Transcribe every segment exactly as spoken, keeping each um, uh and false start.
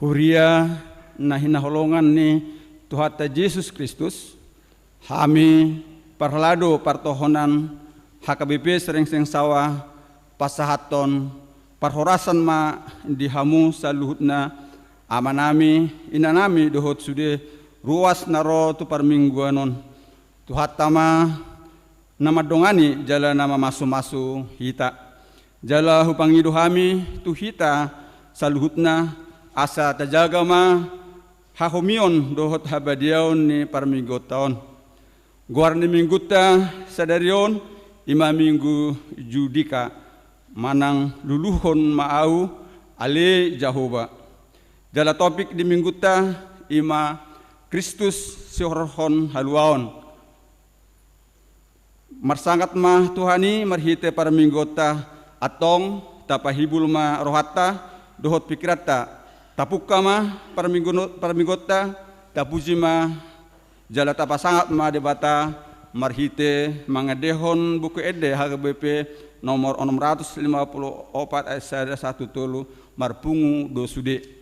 Huria na hinaholongan ni Tuhanta Jesus Kristus, hami parhalado partohonan H K B P Serengseng Sawah pasahathon parhorasan ma di hamu saluhutna, amanami, inanami dohot sude ruas na ro tu parmingguan on. Tuhanta ma na mandongani jala na mamasumasu hita. Jala hupangido hami tu hita saluhutna, asa tajaga ma hahomion dohot habadiaon ni parmingguonta on. Goar ni minggunta sadari on i ma Minggu Judika, manang Luluhon ma ahu, ale Jahowa. Jala topik di minggunta i ma Kristus sihorhon haluaon. Marsangap ma Tuhan i marhite parmingguonta, antong tapahibul ma rohanta dohot pingkiranta. Tapungka ma parminggu-, parmingguonta, tapuji ma jala tapasangap ma Debata marhite mangendehon Buku Ende H K B P nomor onom ratus lima puluh opat ayat sada sahat tu tolu, marpungu do sude.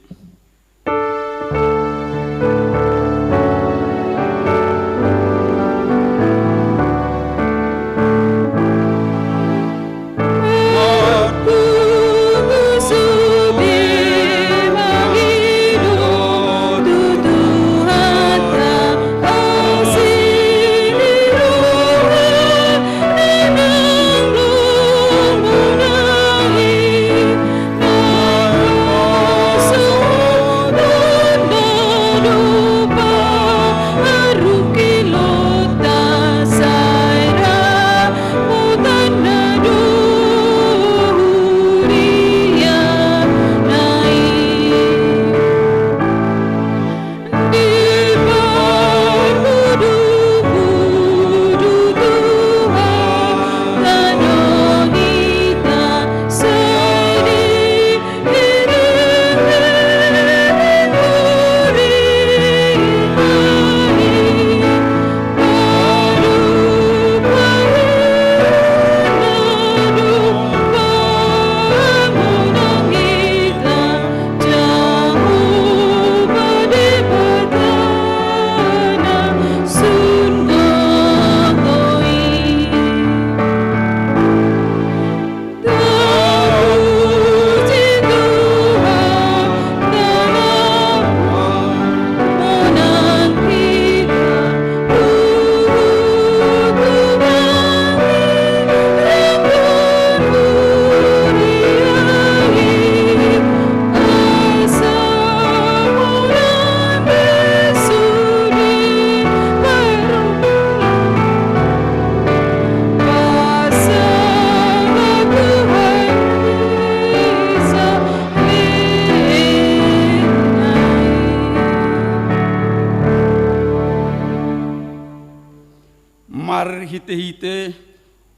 Marhitehite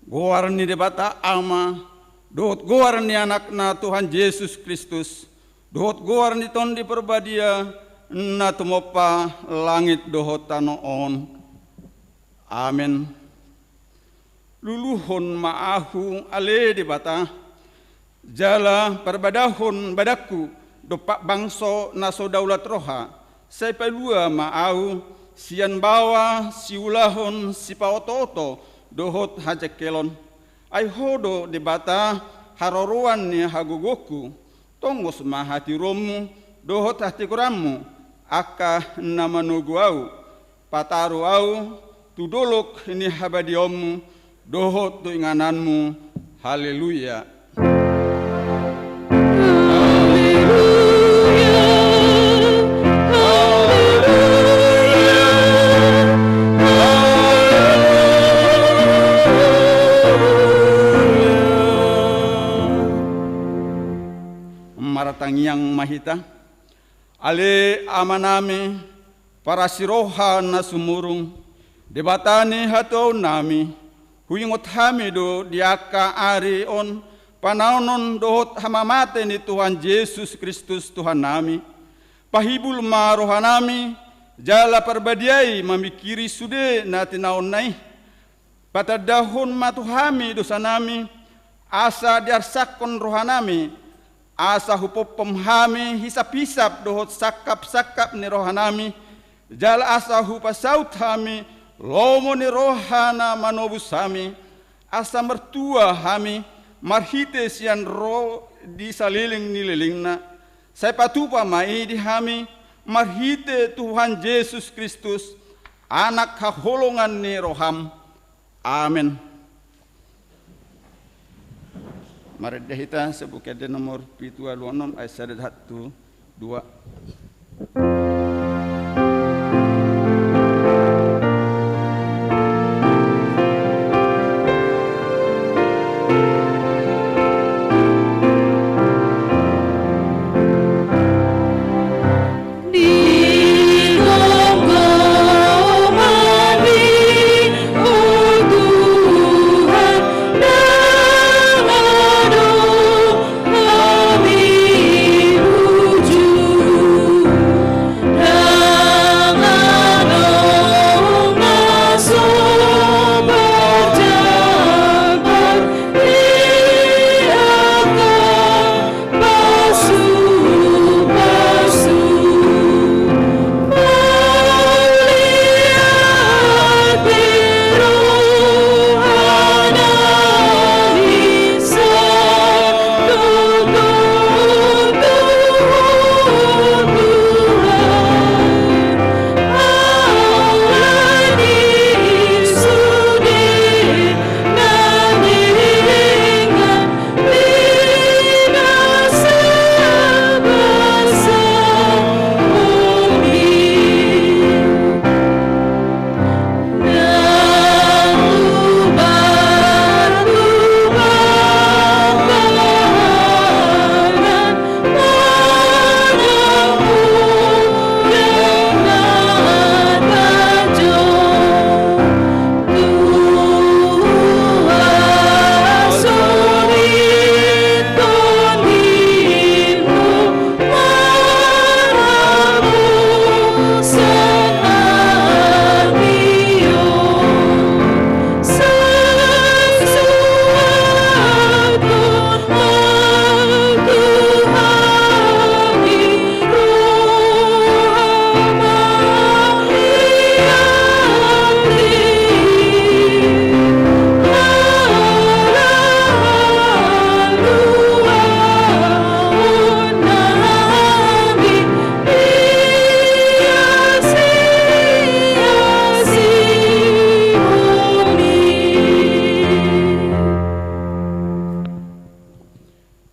goar ni Debata Ama, dohot goar ni Anakna Tuhan Jesus Kristus, dohot goar ni Tondi Parbadia na tumompa langit dohot tano on. Amen. Luluhon ma ahu, ale Debata, jala parbadahon badanku dompak bangso na so daulat roha, sai palua ma ahu sian baoa siulahon sipaotooto dohot hajengkelon. Ai Ho do Debata haroroan ni hagogoonku, tongos ma hatiuronmu dohot hatigoranmu angka na manogu ahu, pataru ahu tu dolok ni habadiaonmu dohot tu ingananmu. Haleluya. Haleluya. Haleluya. Haleluya. Martangiang ma hita. Ale Amanami, parasiroha na sumurung, Debata ni hatuaonnami, huingot hami do di angka ari on panaonon dohot hamamate ni Tuhan Jesus Kristus Tuhannami. Pahibul ma rohanami, jala parbadiai mamingkiri sude na tinaonna i. Patandahon ma tu hami dosanami, asa diarsakkon rohanami, asa hupophom hami hisaphisap dohot sangkapsangkap ni rohanami, jala asa hupasaut hami lomo ni roha na manobus hami, asa martua hami marhite sian ro di saleleng ni lelengna. Sai patupa ma i di hami marhite Tuhan Jesus Kristus, Anak haholongan ni roham. Amen. Marende hita sian Buku Ende nomor pitu ualu onom, ayat sada sahat tu dua.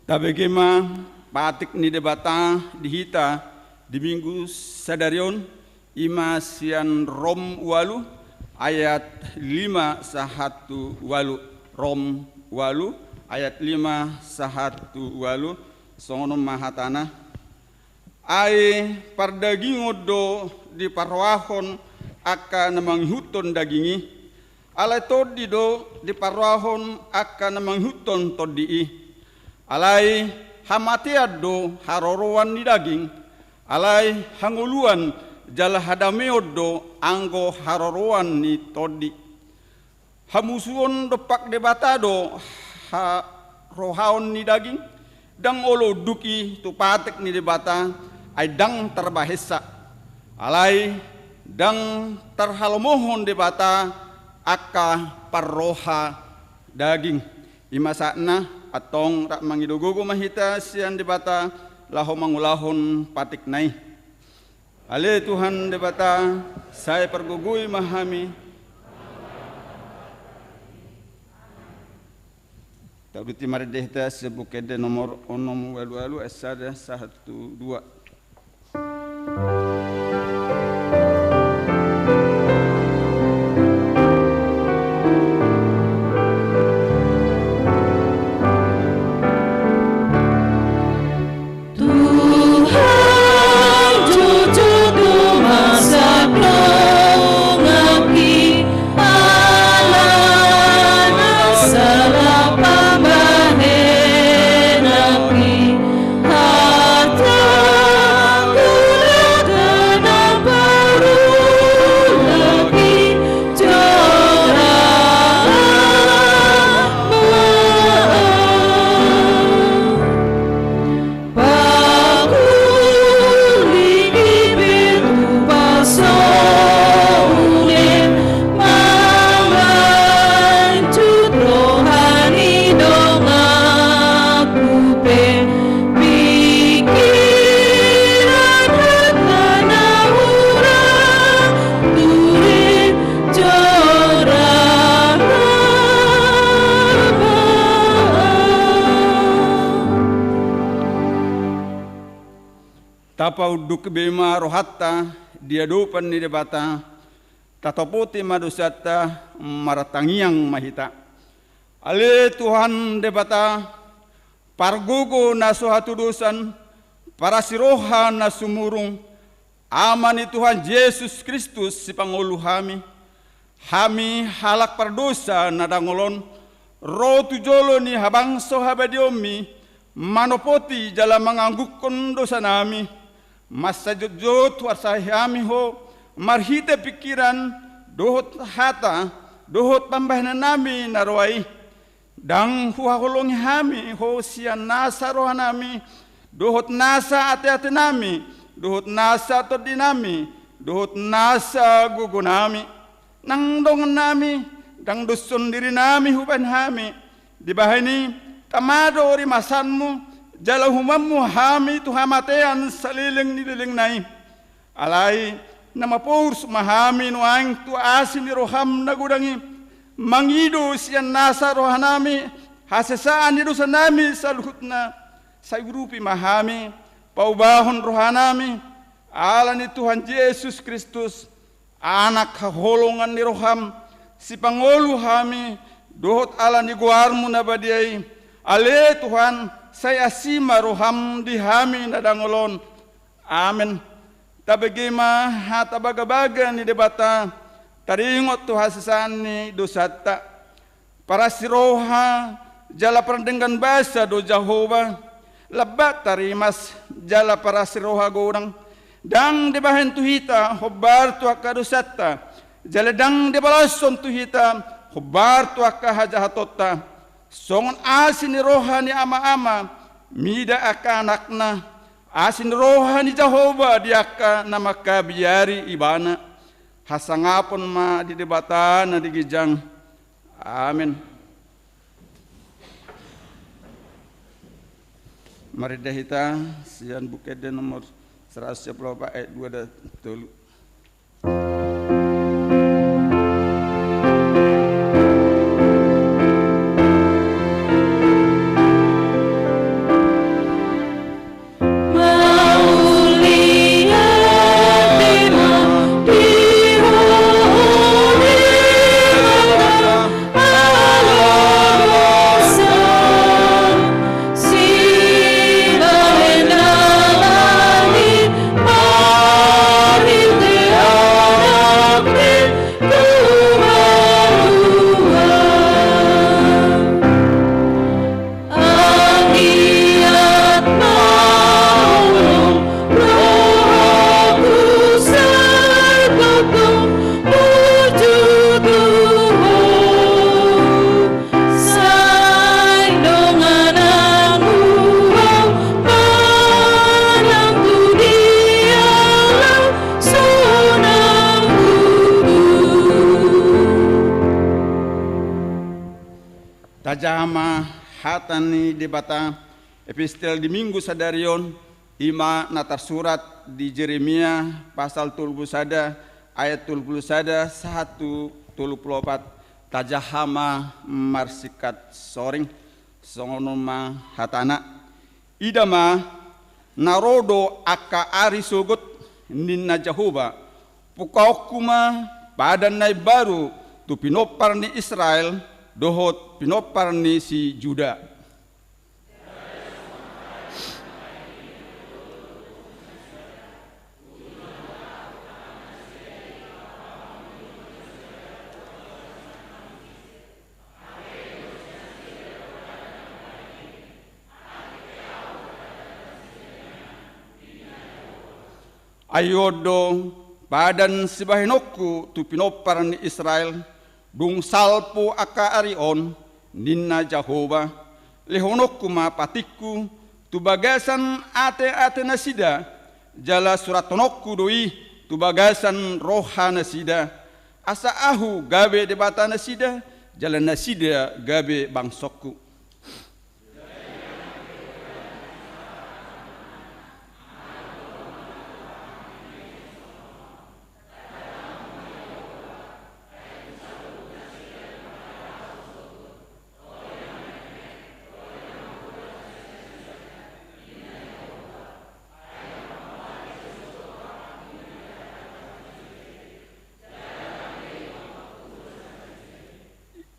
Tabege ma patik ni Debata di hita di Minggu sadari on, i ma sian Rom ualu ayat lima sahat tu ualu. Rom ualu ayat lima sahat tu ualu, songon on ma hatana. Ai pardagingon do diparrohahon angka na mangihuthon daging i, alai Tondi do diparrohahon angka na mangihuthon Tondi i. Alai hamatean do haroroan ni daging, alai hangoluan jala hadameon do anggo haroroan ni Tondi. Hamusuon dompak Debata do ha-, rohaon ni daging, ndang olo unduk i tu patik ni Debata, ai ndang tarbahensa. Alai ndang tarhalomohon Debata angka parroha daging. I ma sahatna, antong rap mangido gogo ma hita sian Debata laho mangulahon patikna i. Ale Tuhan Debata, sai pargogoi ma hami. Tauduti marende hita sian Buku Ende nomor onom ualu ualu, ayat sada sahat tu dua. Tuhan, jujur do ma sandonganki, alana sala pambahenanki, hatangku do Tapaunduk be ma rohanta di adopan ni Debata, tatopoti ma dosanta, martangiang ma hita. Ale Tuhan Debata, pargogo na so hatudosan, parasi roha na sumurung, Ama ni Tuhan Jesus Kristus, sipangolu hami. Hami halak pardosa na dangol on, ro tu jolo ni habangso habadiaonmi, manopoti jala manganggungkon dosanami. Mansai jotjot huarsai hami Ho, marhite pingkiran, dohot hata, dohot pambahenannami na roa i. Ndang huhaholongi hami Ho sian nasa rohanami, dohot nasa ateatenami, dohot nasa tondinami, dohot nasa gogonami. Nang dongannami, ndang doshon dirinami hubahen hami. Dibahen i, tama do rimasanmu, jala humamu hami tu hamatean saleleng ni lelengna i. Alai, na maporus ma hami nuaeng tu asi ni roham na godang i, mangido sian nasa rohanami, hasesaan ni dosanami saluhutna, sai urupi ma hami, paubahon rohanami, ala ni Tuhan Jesus Kristus, Anak haholongan ni roham, sipangolu hami, dohot ala ni goarmu na badia i, ale Tuhan, sai asi ma roham di hami na dangol on. Amen. Tabege ma hata bagabaga ni Debata, taringot tu hasesaan ni dosanta. Parasi roha jala pardenggan basa do Jahowa, lambat tarimas jala parasi roha godang. Ndang dibahen tu hita hombar tu angka dosanta, jala ndang dibalashon tu hita hombar tu angka hajahatonta. Songon asi ni roha ni amaama mida angka anakna, asi ni roha ni Jahowa di angka na mangkabiari ibana. Hasangapon ma di Debata na di ginjang. Amen. Marende hita sian Buku Ende nomor seratus dua puluh empat ayat dua dan tolu. Tajaha ma hata ni Debata. Epistel di Minggu sadari on, i ma na tarsurat di Jeremia pasal tolu pulu sada ayat tolu pulu sada sahat tu tolu pulu opat. Tajaha ma marsingkat soring. Songon on ma hatana. Ida ma, na ro do angka ari sogot, ninna Jahowa, pungkaonku ma padan na imbaru tu pinompar ni Israel dohot pinompar ni si Juda. Ai on do padan sibahenonku tu pinompar ni Israel, dung salpu angka ari on, ninna Jahowa, lehononku ma patikku tu bagasan ateatenasida, jala surathononku do i tu bagasan rohanasida, asa ahu gabe Debatanasida, jala nasida gabe bangsongku.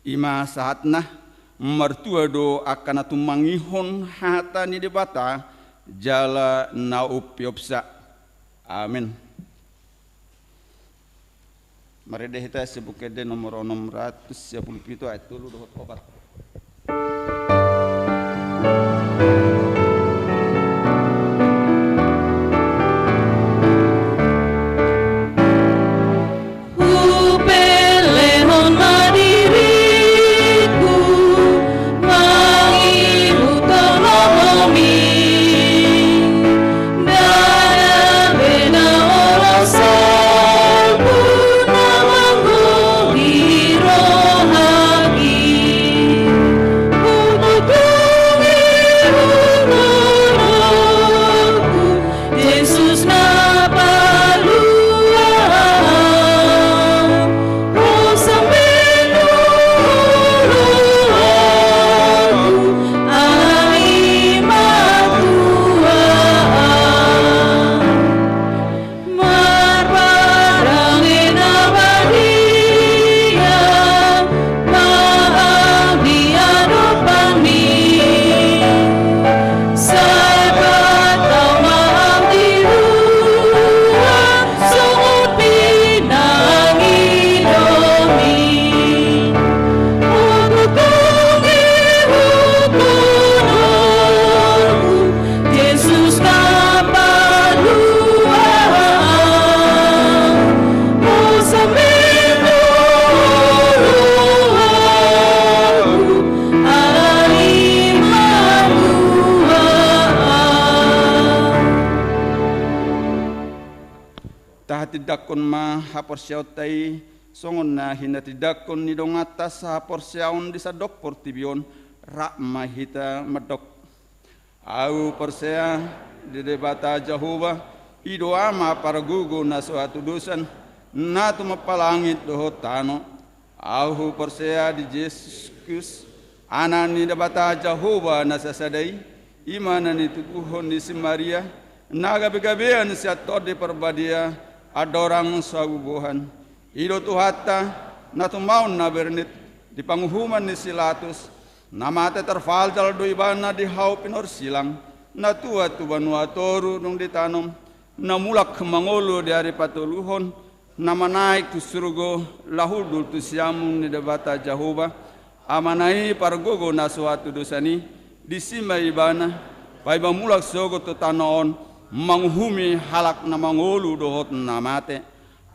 I ma sahatna, martua do angka na tumangihon hata ni Debata jala na umpeopsa. Amen. Marende hita sian Buku Ende nomor onom ratus sia pulu pitu ayat tolu dohot opat. Hupelehon ma diringku mangihuthon lomomi. Ndada be na olo salpu na manggohi rohangki. Hutotongi hutotongi Jesus na palua. Hosam be tu rohangku, ala ni ma tuaan. Marparange na badia ma ahu di adopanmi. Sai patau ma ahu di ruang songon pinangidomi. Hutotongi hutotongi Jesus na palua. Hosam be tu rohangku, ala ni ma tuaan. Tahatindangkon ma haporseaonta i songon na hinatindangkon ni donganta sahaporseaon di sandok portibi on. Rap ma hita mandok. Ahu porsea di Debata Jahowa, i do Ama pargogo na so hatudosan, na tumompa langit dohot tano. Ahu porsea di Jesus Kristus, Anak ni Debata Jahowa na sasada i, i ma na nitubuhon ni si Maria, na gabegabean sian Tondi Parbadia, andorang so habubohan. I do Tuhanta, na tumaon na bernit di panguhuman ni si Latus, na mate tarpaljal do Ibana di hau pinorsilang, na tuat tu banua toru dung ditanom, na mulak mangolu di ari patoluhon, na manaek tu surgo, laho hundul tu siamun ni Debata Jahowa, Amana i pargogo na so hatudosan i. Disi ma Ibana paima mulak sogot tu tano on, manguhumi halak na mangolu dohot na mate.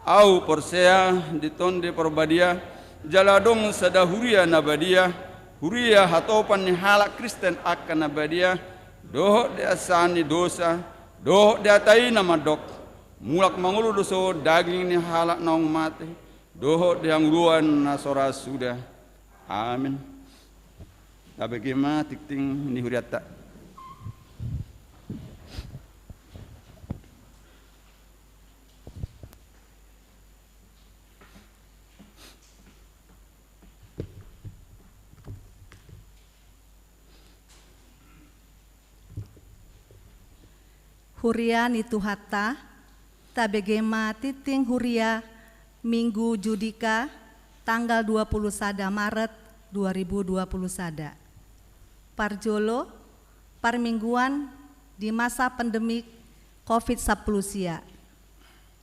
Ahu porsea di Tondi Parbadia, jala adong sada huria na badia, huria hatopan ni halak Kristen angka na badia, dohot di ansaan ni dosa, dohot di hata i na mandok, mulak mangolu do songon daging ni halak naung mate, dohot di hangoluan na so ra suda. Amen. Tabege ma tingting ni hurianta. Huria ni Tuhanta, tabege ma tingting huria Minggu Judika tanggal dua puluh sada Maret dua ribu dua puluh sada. Parjolo, parmingguan di masa pandemik covid sampulu sia.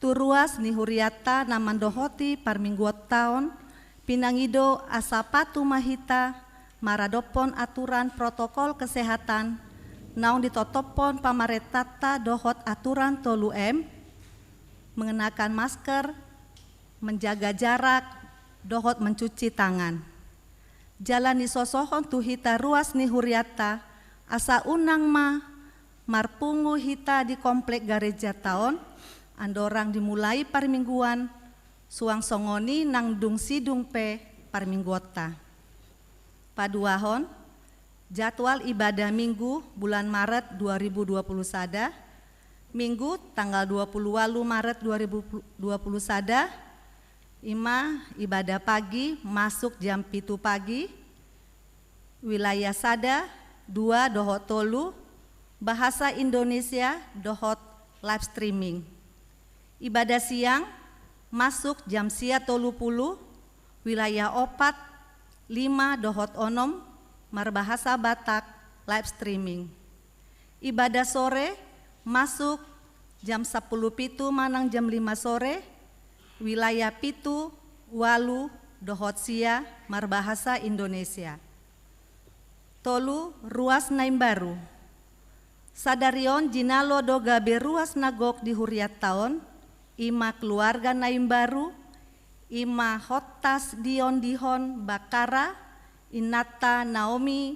Tu ruas ni hurianta na mandohoti parmingguonta on, pinangido asa patuh ma hita maradophon aturan protokol kesehatan naung ditotophon pamarentanta dohot aturan tolu M, mengenakan masker, menjaga jarak, dohot mencuci tangan. Jala nisosohon tu hita ruas ni hurianta, asa unang ma marpungu hita di komplek garejanta on, andorang dimulai parmingguan, suang songon i nang dung sidung pe parmingguonta. Paduahon, jadwal ibadah Minggu bulan Maret dua ribu dua puluh sada, Minggu tanggal dua puluh walu Maret dua ribu dua puluh sada, i ma ibadah pagi masuk jam pitu pagi, wilayah sada, dua dohot tolu, bahasa Indonesia dohot live streaming. Ibadah siang masuk jam sia tolu pulu, wilayah opat, lima dohot onom, marbahasa Batak, live streaming. Ibadah sore masuk jam sampulu pitu manang jam lima sore, wilayah pitu, ualu, dohot sia, marbahasa Indonesia. Tolu, ruas na imbaru. Sadari on jinalo do gabe ruas na gok di hurianta on, i ma keluarga na imbaru, i ma Hottas Dion Dihon Bakara, inanta Naomi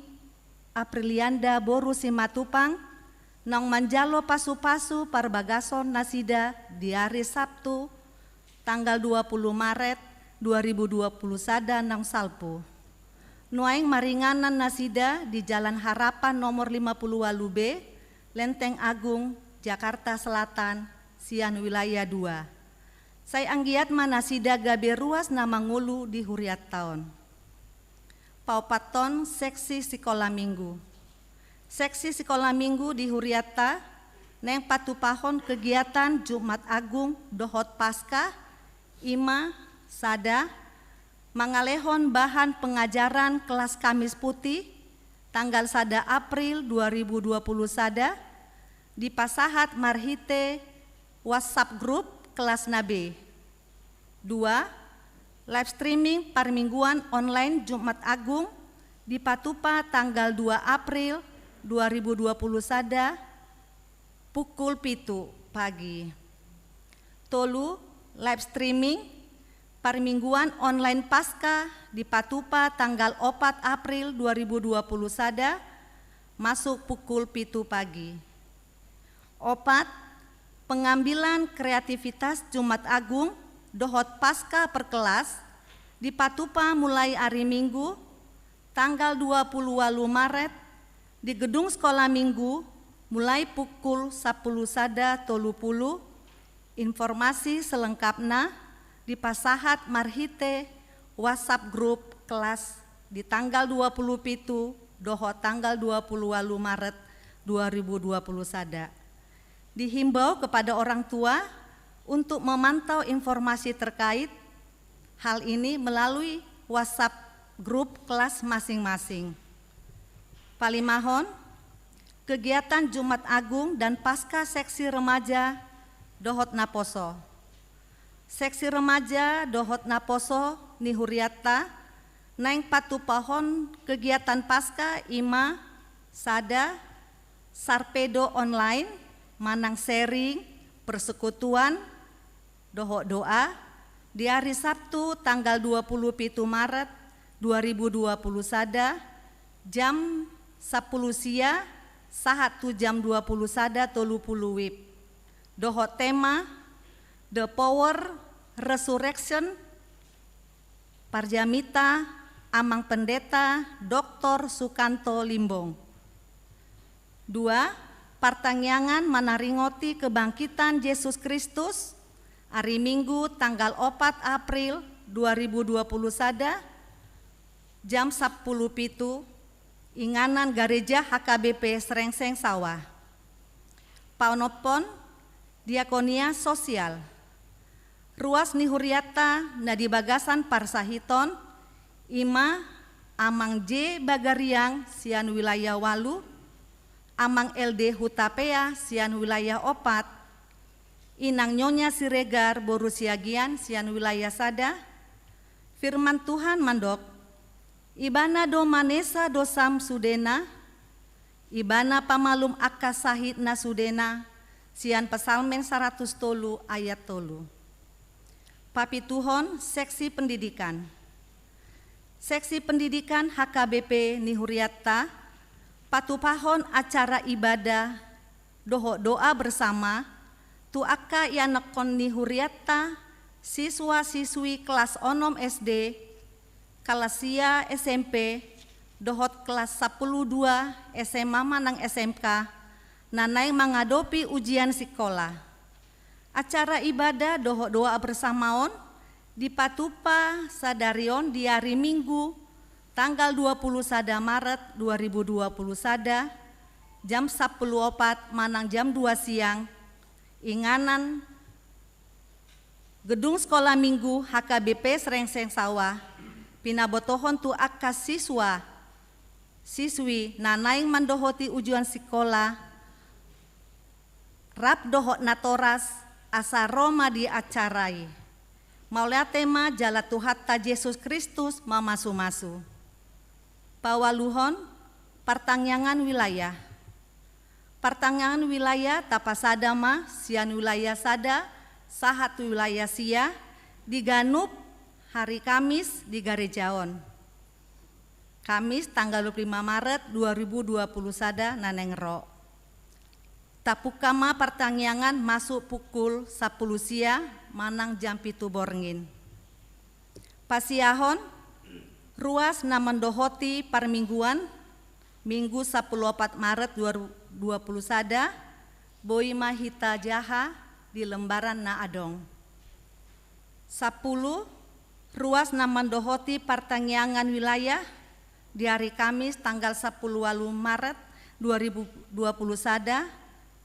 Aprilianda boru Simatupang, naung manjalo pasu-pasu parbagason nasida di ari Sabtu, tanggal dua puluh Maret dua ribu dua puluh sada naung salpu. Nuaeng maringanan nasida di Jalan Harapan nomor lima puluh ualu B, Lenteng Agung, Jakarta Selatan, sian wilayah dua. Sai anggiat ma nasida gabe ruas na mangolu di hurianta on. Paopathon, seksi sikola minggu. Seksi sikola minggu di hurianta naeng patupahon kegiatan Jumat Agung dohot Paskah, i ma, sada, mangalehon bahan pengajaran kelas Kamis Putih, tanggal sada April dua ribu dua puluh sada, dipasahat marhite WhatsApp grup kelas na be. Dua, live streaming parmingguan online Jumat Agung dipatupa tanggal dua April dua ribu dua puluh sada pukul pitu pagi. Tolu, live streaming parmingguan online Paskah dipatupa tanggal opat April dua ribu dua puluh sada masuk pukul pitu pagi. Opat, pengambilan kreativitas Jumat Agung dohot Paskah per kelas dipatupa mulai ari Minggu, tanggal dua puluh ualu Maret, di Gedung Sekolah Minggu, mulai pukul sampulu sada tolu pulu. Informasi selengkapna dipasahat marhite WhatsApp grup kelas di tanggal dua puluh pitu dohot tanggal dua puluh ualu Maret dua ribu dua puluh sada. Dihimbau kepada orang tua untuk memantau informasi terkait hal ini melalui WhatsApp grup kelas masing-masing. Palimahon, kegiatan Jumat Agung dan Paskah seksi remaja dohot naposo. Seksi remaja dohot naposo ni hurianta naeng patupahon kegiatan Paskah i ma, sada, sarpedo online manang sharing, persekutuan, dohot doa di ari Sabtu tanggal dua puluh pitu Maret dua ribu dua puluh sada, jam sampulu sia sahat tu jam dua puluh sada tolu pulu wib. Dohot tema The Power Resurrection, parjamita Amang Pendeta Doktor Sukanto Limbong. Dua, partangiangan manaringoti kebangkitan Jesus Kristus, ari Minggu tanggal opat April dua ribu dua puluh sada, jam sampulu pitu, inganan Gareja H K B P Srengseng Sawah. Paonomhon, diakonia sosial. Ruas ni hurianta na di bagasan parsahiton, i ma Amang J Bagariang sian wilayah ualu, Amang L D Hutapea sian wilayah opat, Inang Nyonya Siregar boru Siagian sian wilayah sada. Firman Tuhan mandok, Ibana do manesa dosam sudena, Ibana pamalum angka sahit na sudena, sian Psalmen saratus tolu ayat tolu. Papituhon, seksi pendidikan. Seksi pendidikan H K B P ni hurianta patupahon acara ibadah dohot doa bersama tu angka ianakhon ni hurianta, siswa-siswi kelas onom S D, kelas sia S M P, dohot kelas sampulu dua S M A manang S M K, na naeng mangadopi ujian sikola. Acara ibadah dohot doa bersama on dipatupa sadari on di ari Minggu, tanggal dua puluh sada Maret dua ribu dua puluh sada, jam sampulu opat manang jam dua siang, inganan Gedung Sekolah Minggu H K B P Srengseng Sawah, Pinabotohon tu angka siswa, siswi na naeng mandohoti ujian sikola, rap dohot natoras asa ro ma di acara i. Mauliate ma jala Tuhanta Jesus Kristus mamasumasu. Paualuhon, partangiangan wilayah. Partangiangan wilayah tapasada ma sian wilayah sada sahat tu wilayah sia di ganup hari Kamis di gareja on. Kamis tanggal dua puluh lima Maret dua ribu dua puluh sada na naeng ro. Tapungka ma partangiangan masuk pukul sampulu sia manang jam pitu borngin. Pasiahon, ruas na mandohoti parmingguan, Minggu sampulu opat Maret dua ribu dua puluh sada, boi ma hita jaha di lembaran na adong. Sampulu, ruas na mandohoti partangiangan wilayah di hari Kamis tanggal sampulu ualu Maret dua ribu dua puluh sada,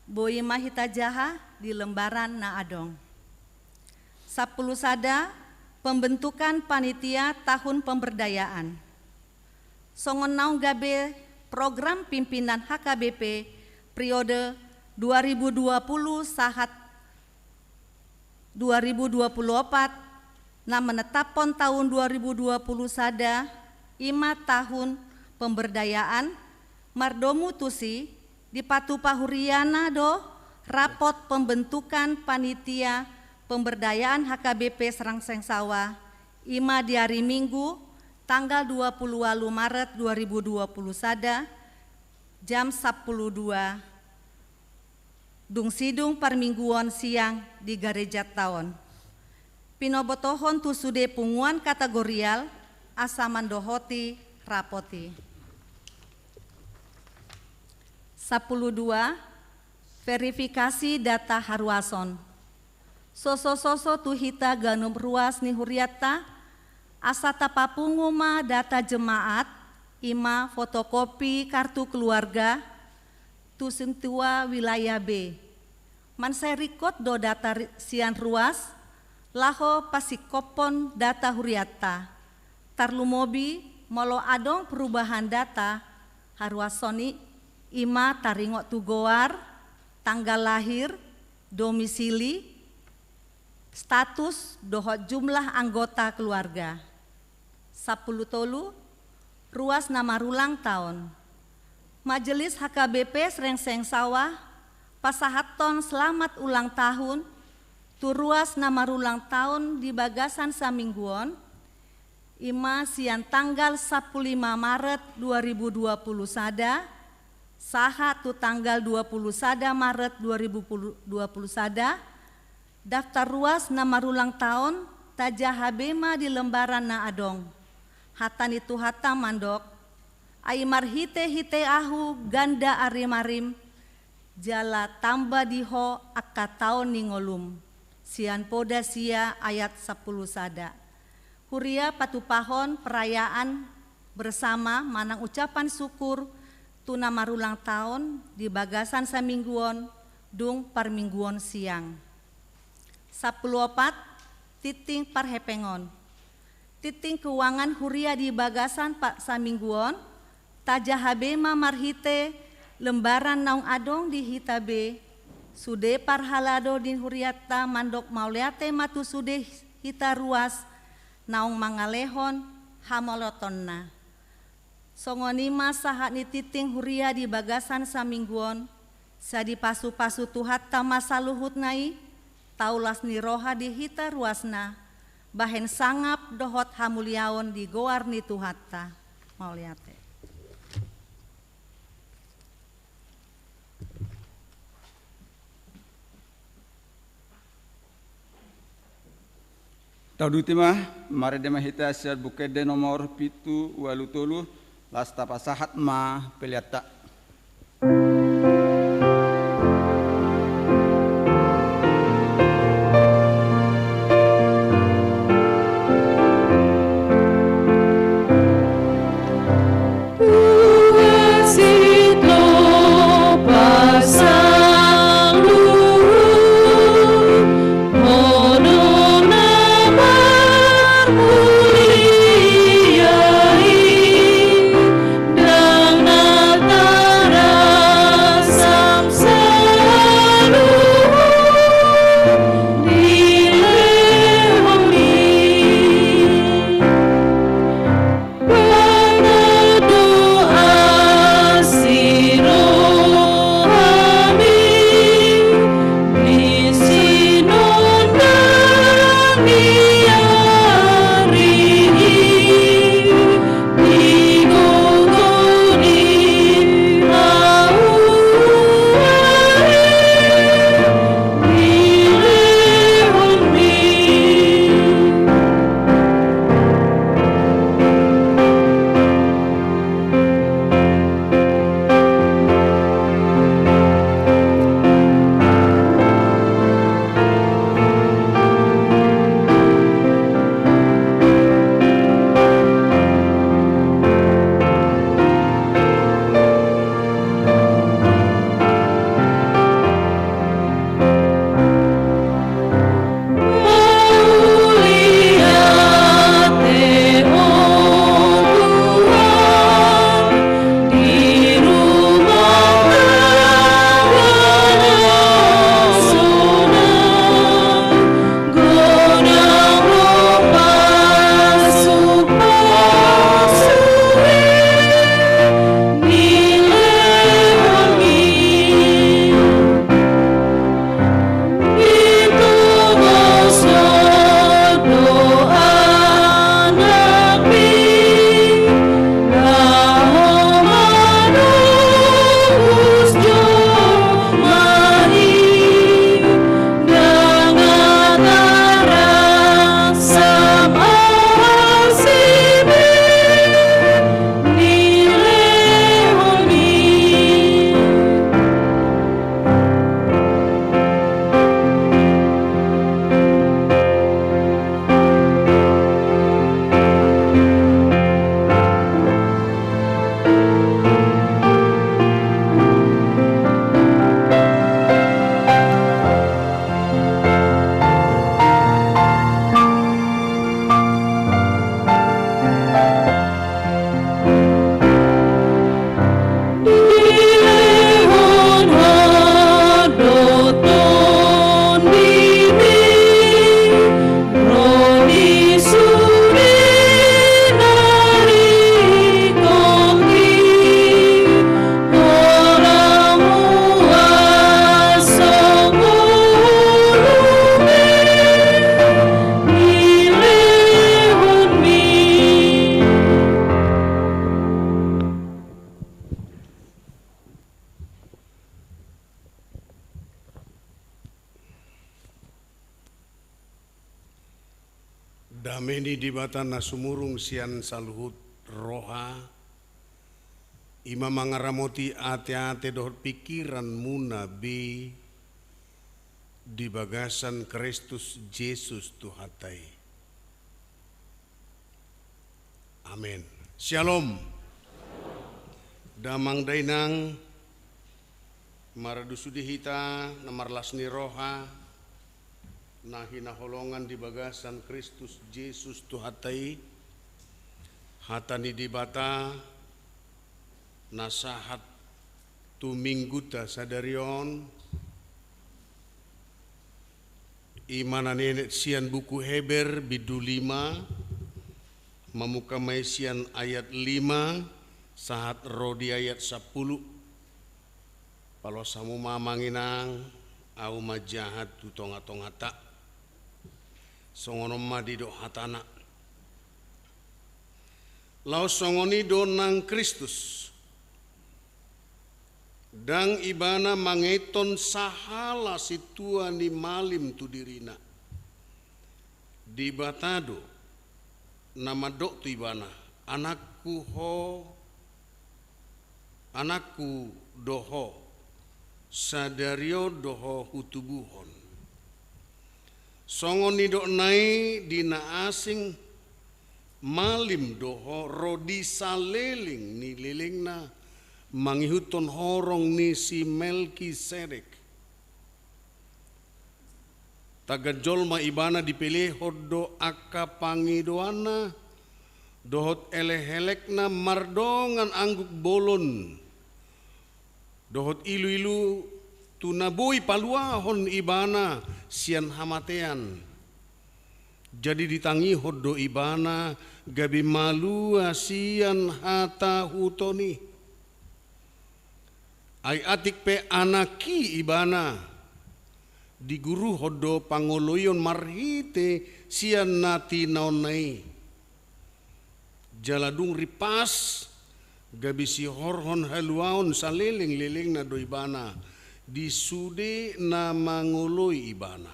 boi ma hita jaha di lembaran na adong. Sampulu sada, pembentukan panitia tahun pemberdayaan. Songon naung gabe program pimpinan H K B P periode dua ribu dua puluh sahat dua ribu dua puluh opat, na menetapkon tahun dua ribu dua puluh sada, i ma tahun pemberdayaan, mardomu tusi, dipatupa huriana do rapot pembentukan panitia pemberdayaan H K B P Srengseng Sawah, i ma di ari Minggu, tanggal dua puluh ualu Maret dua ribu dua puluh sada, jam sampulu dua, dung sidung parmingguon siang di gareja taon. Pinobotohon tu sude punguan kategorial asa mandohoti rapot i. Sampulu dua, verifikasi data haruason. Sosososo tu hita ganup ruas ni hurianta, asa tapapungu ma data jemaat, i ma fotokopi kartu keluarga, tu sintua wilayah B. Mansai ringkot do data ri-, sian ruas, laho pasingkophon data hurianta. Tarlumobi, molo adong perubahan data haruason i, i ma taringot tu goar, tanggal lahir, domisili, status dohot jumlah anggota keluarga. Sampulu tolu, ruas na marulang taon. Majelis H K B P Srengseng Sawah pasahathon selamat ulang tahun tu ruas na marulang taon di bagasan saminggu on, i ma sian tanggal sampulu lima Maret dua ribu dua puluh sada sahat tu tanggal dua puluh sada Maret dua ribu dua puluh sada, daftar ruas na marulang taon tajaha be ma di lembaran na adong. Hata ni Tuhanta mandok, ai marhitehite ahu ganda arimarim, jala tamba di ho angka taon ni ngolum. Sian Poda sia ayat sampulu sada. Huria patupahon perayaan bersama manang ucapan syukur tu na marulang taon di bagasan samingguon dung parmingguon siang. Sampulu opat, tinting parhepengon. Tinting keuangan huria di bagasan pa-, samingguon, tajaha be ma marhite lembaran naung adong di hita be, sude parhalado ni hurianta mandok mauliate ma tu sude hita ruas naung mangalehon hamoloatonna. Songon i ma sahat ni tinting huria di bagasan samingguon, sai dipasupasu Tuhanta ma saluhutna i, taulas ni roha di hita ruasna, bahen sangap dohot hamuliaon di goar ni Tuhanta. Mauliate. Tauduti ma, marende ma hita sian Buku Ende nomor pitu ualu tolu, laos tapasahat ma peleanta. Dame ni Debata na sumurung sian saluhut roha, i ma mangaramoti ateate dohot pingkiranmuna be di bagasan Kristus Jesus Tuhanta i. Amen. Syalom. Damang dainang, maradu sude hita na marlas ni roha, na hinaholongan di bagasan Kristus Jesus Tuhanta i, hata ni Debata na sahat tu Mingguta sadari on, i ma na nienet sian buku Heber bindu lima, mamungka ma i sian ayat lima, sahat ro di ayat sampulu. Paloas hamu ma amang inang, ahu ma jahat tu tongatongata. Songon on ma didok hatana. Laos songon i do nang Kristus. Ndang Ibana mangethon sahala sintua ni malim tu dirina. Debata do na mandok tu Ibana, "Anakku ho, anakku do ho, sadari on do ho hutubuhon." Songon nidokna i di na asing, malim do ho ro di saleleng ni lelengna mangihuthon horong ni si Melkisedek. Tagan jolma Ibana, dipelehon do angka pangidoanna dohot elekelekna mardongan angguk bolon dohot iluilu, tu na boi paluahon Ibana sian hamatean. Jadi ditangihon do Ibana gabe malua sian hatahuton i. Ai atik pe anak i Ibana, diguruhon do pangoloion marhite sian na tinaonna i. Jala dung rimpas, gabe sihorhon haluaon salelenglelengna do Ibana di sude na mangoloi Ibana.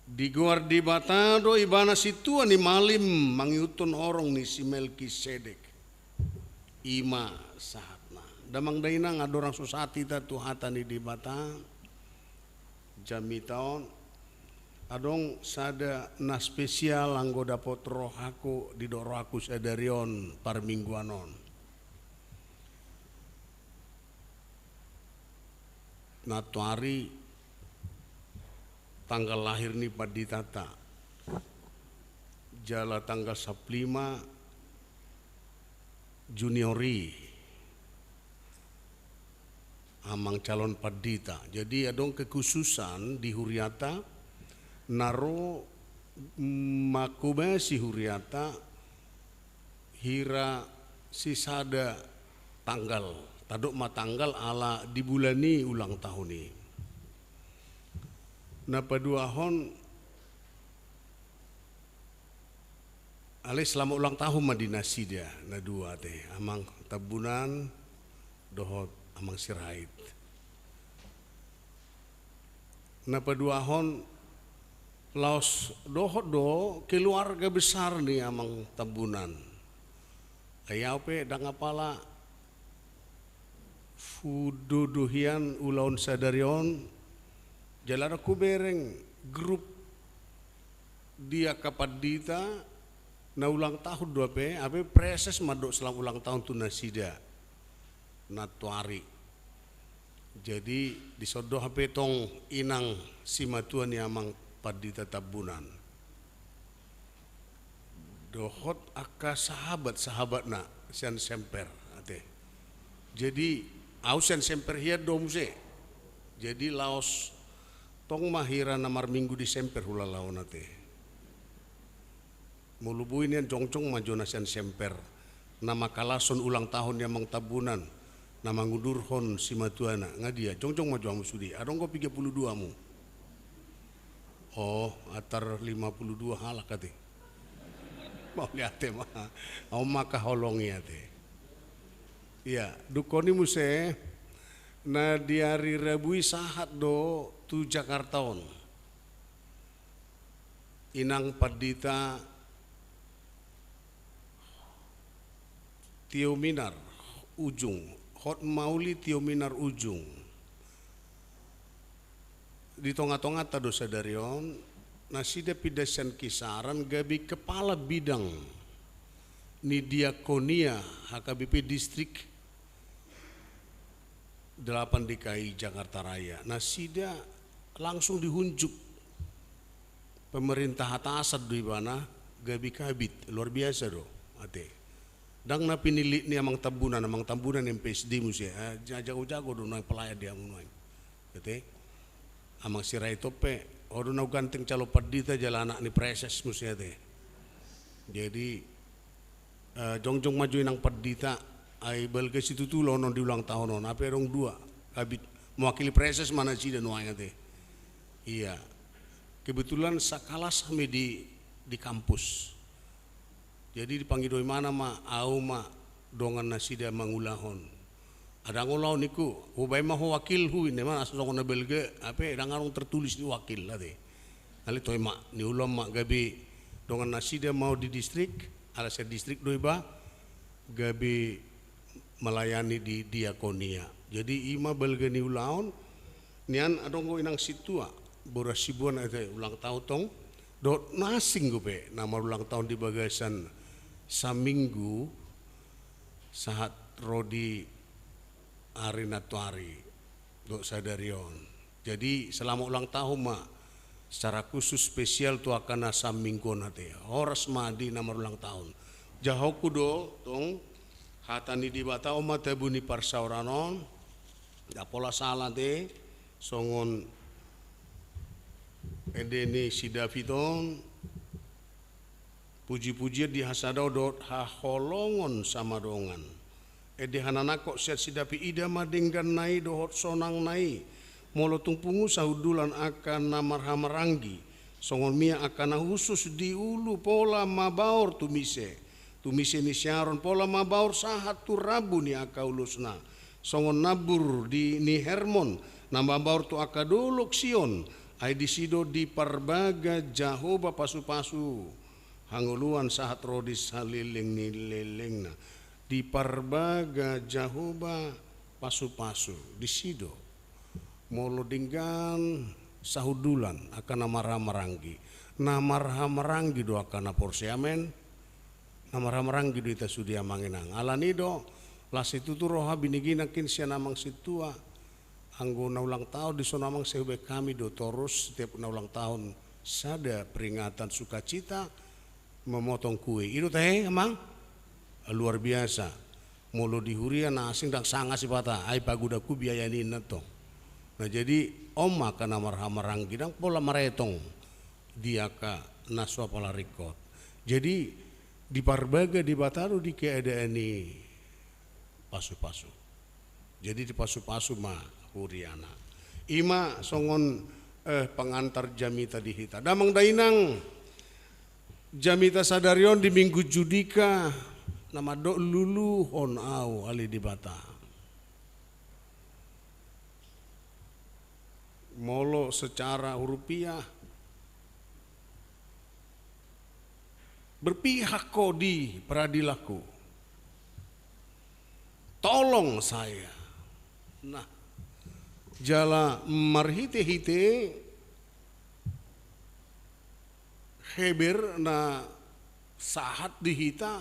Digoar Debata do Ibana sintua ni malim mangihuthon horong ni si Melkisedek. I ma sahatna. Damang dainang, andorang so sahat hita tu hata ni Debata jamita on, adong sada na spesial anggo dapot rohangku, didok rohangku sadari on parmingguan on. Nantoari tanggal lahir ni panditanta, jala tanggal sampulu lima Juni on i amang calon pandita. Jadi adong kekhususan di huriata, na ro, mm, manghobasi huriata, hira sisada tanggal, tadok ma tanggal ala di bulan i ulang tahun i. Na paduahon, alai selamat ulang tahun ma di nasida na dua ate, amang Tambunan dohot amang Sirait. Na paduahon, laos dohot do keluarga besar ni amang Tambunan. Ai ahu pe ndang apala hudodo hian ulaon sadari on, jala ndang hubereng grup di angka pandita na ulang tahun do ape, ape preses mandok selamat ulang tahun tu nasida nantoari. Jadi dison do hape tong inang simatua ni amang pandita Tambunan dohot angka sahabat-sahabatna sian Semper ate. Jadi ahu sian Semper hian do muse. Jadi laos tong ma hira na marminggu di Semper hulala on ate. Molo boi nian jongjong ma jo na sian Semper na mangkalashon ulang tahun ni amang Tambunan, na mangudurhon simatuana. Nga dia, jongjong ma jo hamu sude. Adong do piga pulu dua hamu? Oh, atar lima pulu dua halak ate. Mauliate ma. Ahu ma angka holong i ate. Ia, dungkon i muse, na di ari Rabu i sahat do tu Jakarta on. Inang Pandita Tio Minar Ujung, Hot Mauli Tio Minar Ujung. Di tonga-tonganta do sadari on, nasida pinda sian Kisaran gabe kepala bidang ni diakonia H K B P distrik delapan D K I Jakarta Raya. Nasida langsung dihunjuk pemerintah atasan do ibana gabe kabid, luar biasa do, ate. Ndang na pinillit ni amang Tambunan, amang Tambunan M P S D muse, eh, ja-, jago-jago do nuaeng pelayan di hamu nuaeng. Ate. Amang Sirait on pe, ho do na huganteng calon pandita jala anak ni preses muse ate. Jadi, eh, jongjong ma jo inang pandita, ai balga situtu ulaon on di ulang tahun on, hape adong dua kabid, mewakili preses ma nasida nuaeng ate. Iya. Kebetulan sakalas hami di, di kampus. Jadi dipangido imana ma, au ma dongan nasida mangulahon. Ndang olo au ningku, hubaen ma ho wakilhu inna ma, asa songon na balga, hape ndang adong tertulis di wakil ate. Alai toe ma, niula ma gabe dongan nasida ma au di distrik, ala sian distrik do iba, gabe melayani di diakonia. Jadi i ma balga ni ulaon, nian adong do inang sintua, boru Hasibuan ate, ulang tahun tong, dohot na asing dope na marulang tahun di bagasan saminggu sahat ro di ari nantoari dohot sadari on. Jadi selamat ulang tahun ma secara khusus spesial tu angka na saminggu on ate. Horas ma di na marulang tahun. Jahonku do tong, hata ni Debata on ma tabu ni parsaoran on. Ndang pola sala ate, songon ende ni si David on, puji-pujian di hasadaon dohot haholongon sama dongan. Ende hananangkok sian si David, ida ma dengganna i dohot sonangna i, molo tung pungu sahundulan angka na marhahamaranggi, songon miak angka na hushus di ulu, pola mabaor tumise, tumise ni si Aron, pola mabaor sahat tu rambu ni angka ulosna, songon nambur di ni Hermon, na mabaor tu angka dolok Sion, ai disi do diparbaga Jahowa pasu-pasu hangoluan sahat ro di saleleng ni lelengna. Diparbaga Jahowa pasu-pasu, disi do. Molo denggan sahundulan angka na marhahamaranggi. Na marhahamaranggi do angka na porsea, amen. Na marhahamaranggi do hita sude amang inang. Alani do, las situtu roha binege nangkin sian amang sintua. Anggo na ulang tahun dison amang, sai hubaen hami do torus setiap na ulang tahun sada peringatan sukacita memotong kue. I do tahe amang? Luar biasa. Molo di huria na asing ndang sanga sipata, ai pagodangku biaya ni inna tong. Nah jadi on ma angka na marhahamaranggi, ndang pola maretong di angka na so apala ringkot. Jadi diparbaga Debata do di keadaan ni pasu-pasu. Jadi dipasu-pasu ma huriana. I ma songon, eh, pengantar jamita di hita. Damang dainang, jamita sadari on di Minggu Judika na mandok luluhon au ale Debata. Molo secara hurupiah, berpihak Ho di peradilanku. Tolong saya. Nah, jala marhite-hite Heber na sahat di hita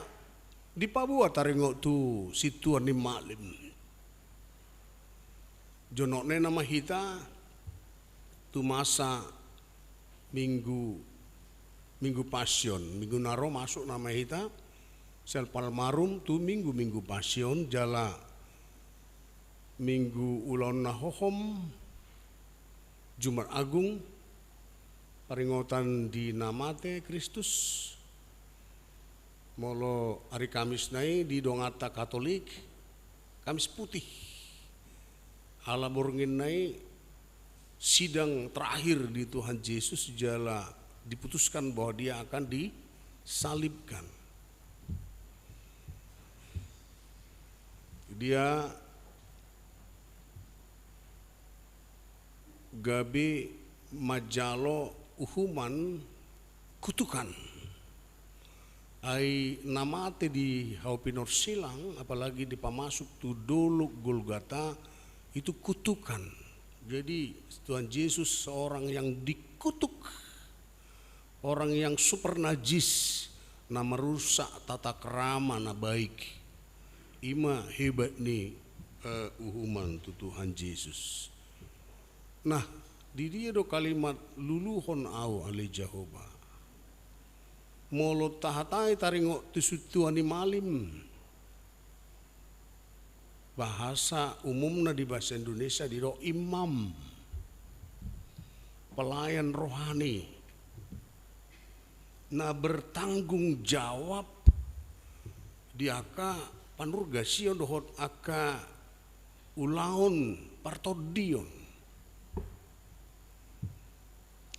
dipaboa taringot tu sintua ni Malim. Jonokna i nama hita tu masa Minggu, Minggu Pasion, Minggu na ro masuk nama hita sian Palmarum tu Minggu, Minggu Pasion, jala Minggu ulaon na hohom, Jumat Agung, paringotan di na mate Kristus. Molo ari Kamisna i di donganta Katolik, Kamis Putih. Ala bornginna i sidang terakhir di Tuhan Yesus jala diputuskan bahwa Dia akan disalibkan. Dia gabe manjalo uhuman kutukan. Ai na mate di hau pinorsilang, apalagi dipamasuk tu dolok Golgata, itu kutukan. Jadi Tuhan Yesus seorang yang dikutuk, orang yang super najis, na merusak tata krama na baik. Ima hebat ni, eh, uhuman tu Tuhan Yesus. Nah, di dia do kalimat luluhon au ale Jahowa? Molo tahatai taringot tu sintua ni malim, bahasa umumna di bahasa Indonesia didok imam, pelayan rohani, na bertanggung jawab di angka panurgasion dohot angka ulaon partondion.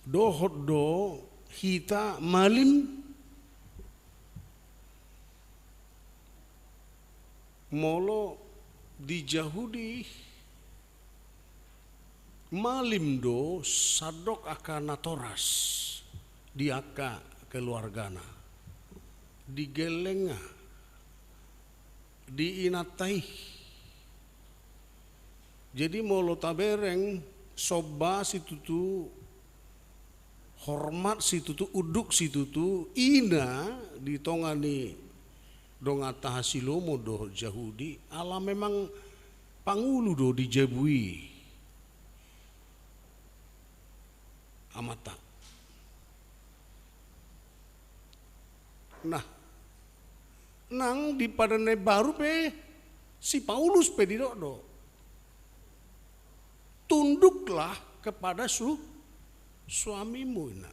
Dohot do hita malim, molo di Jahudi malim do sandok angka natoras di angka keluargana, di gellengna, di inanta i. Jadi molo tabereng somba situtu, hormat situtu, unduk situtu, ina di tonga ni donganta Hasilomo dohot Jahudi, ala memang pangulu do di jabu i amanta. Nah, nang di Padan na Imbaru pe si Paulus pe didok do, tunduklah kepada su-, suamimu, ina.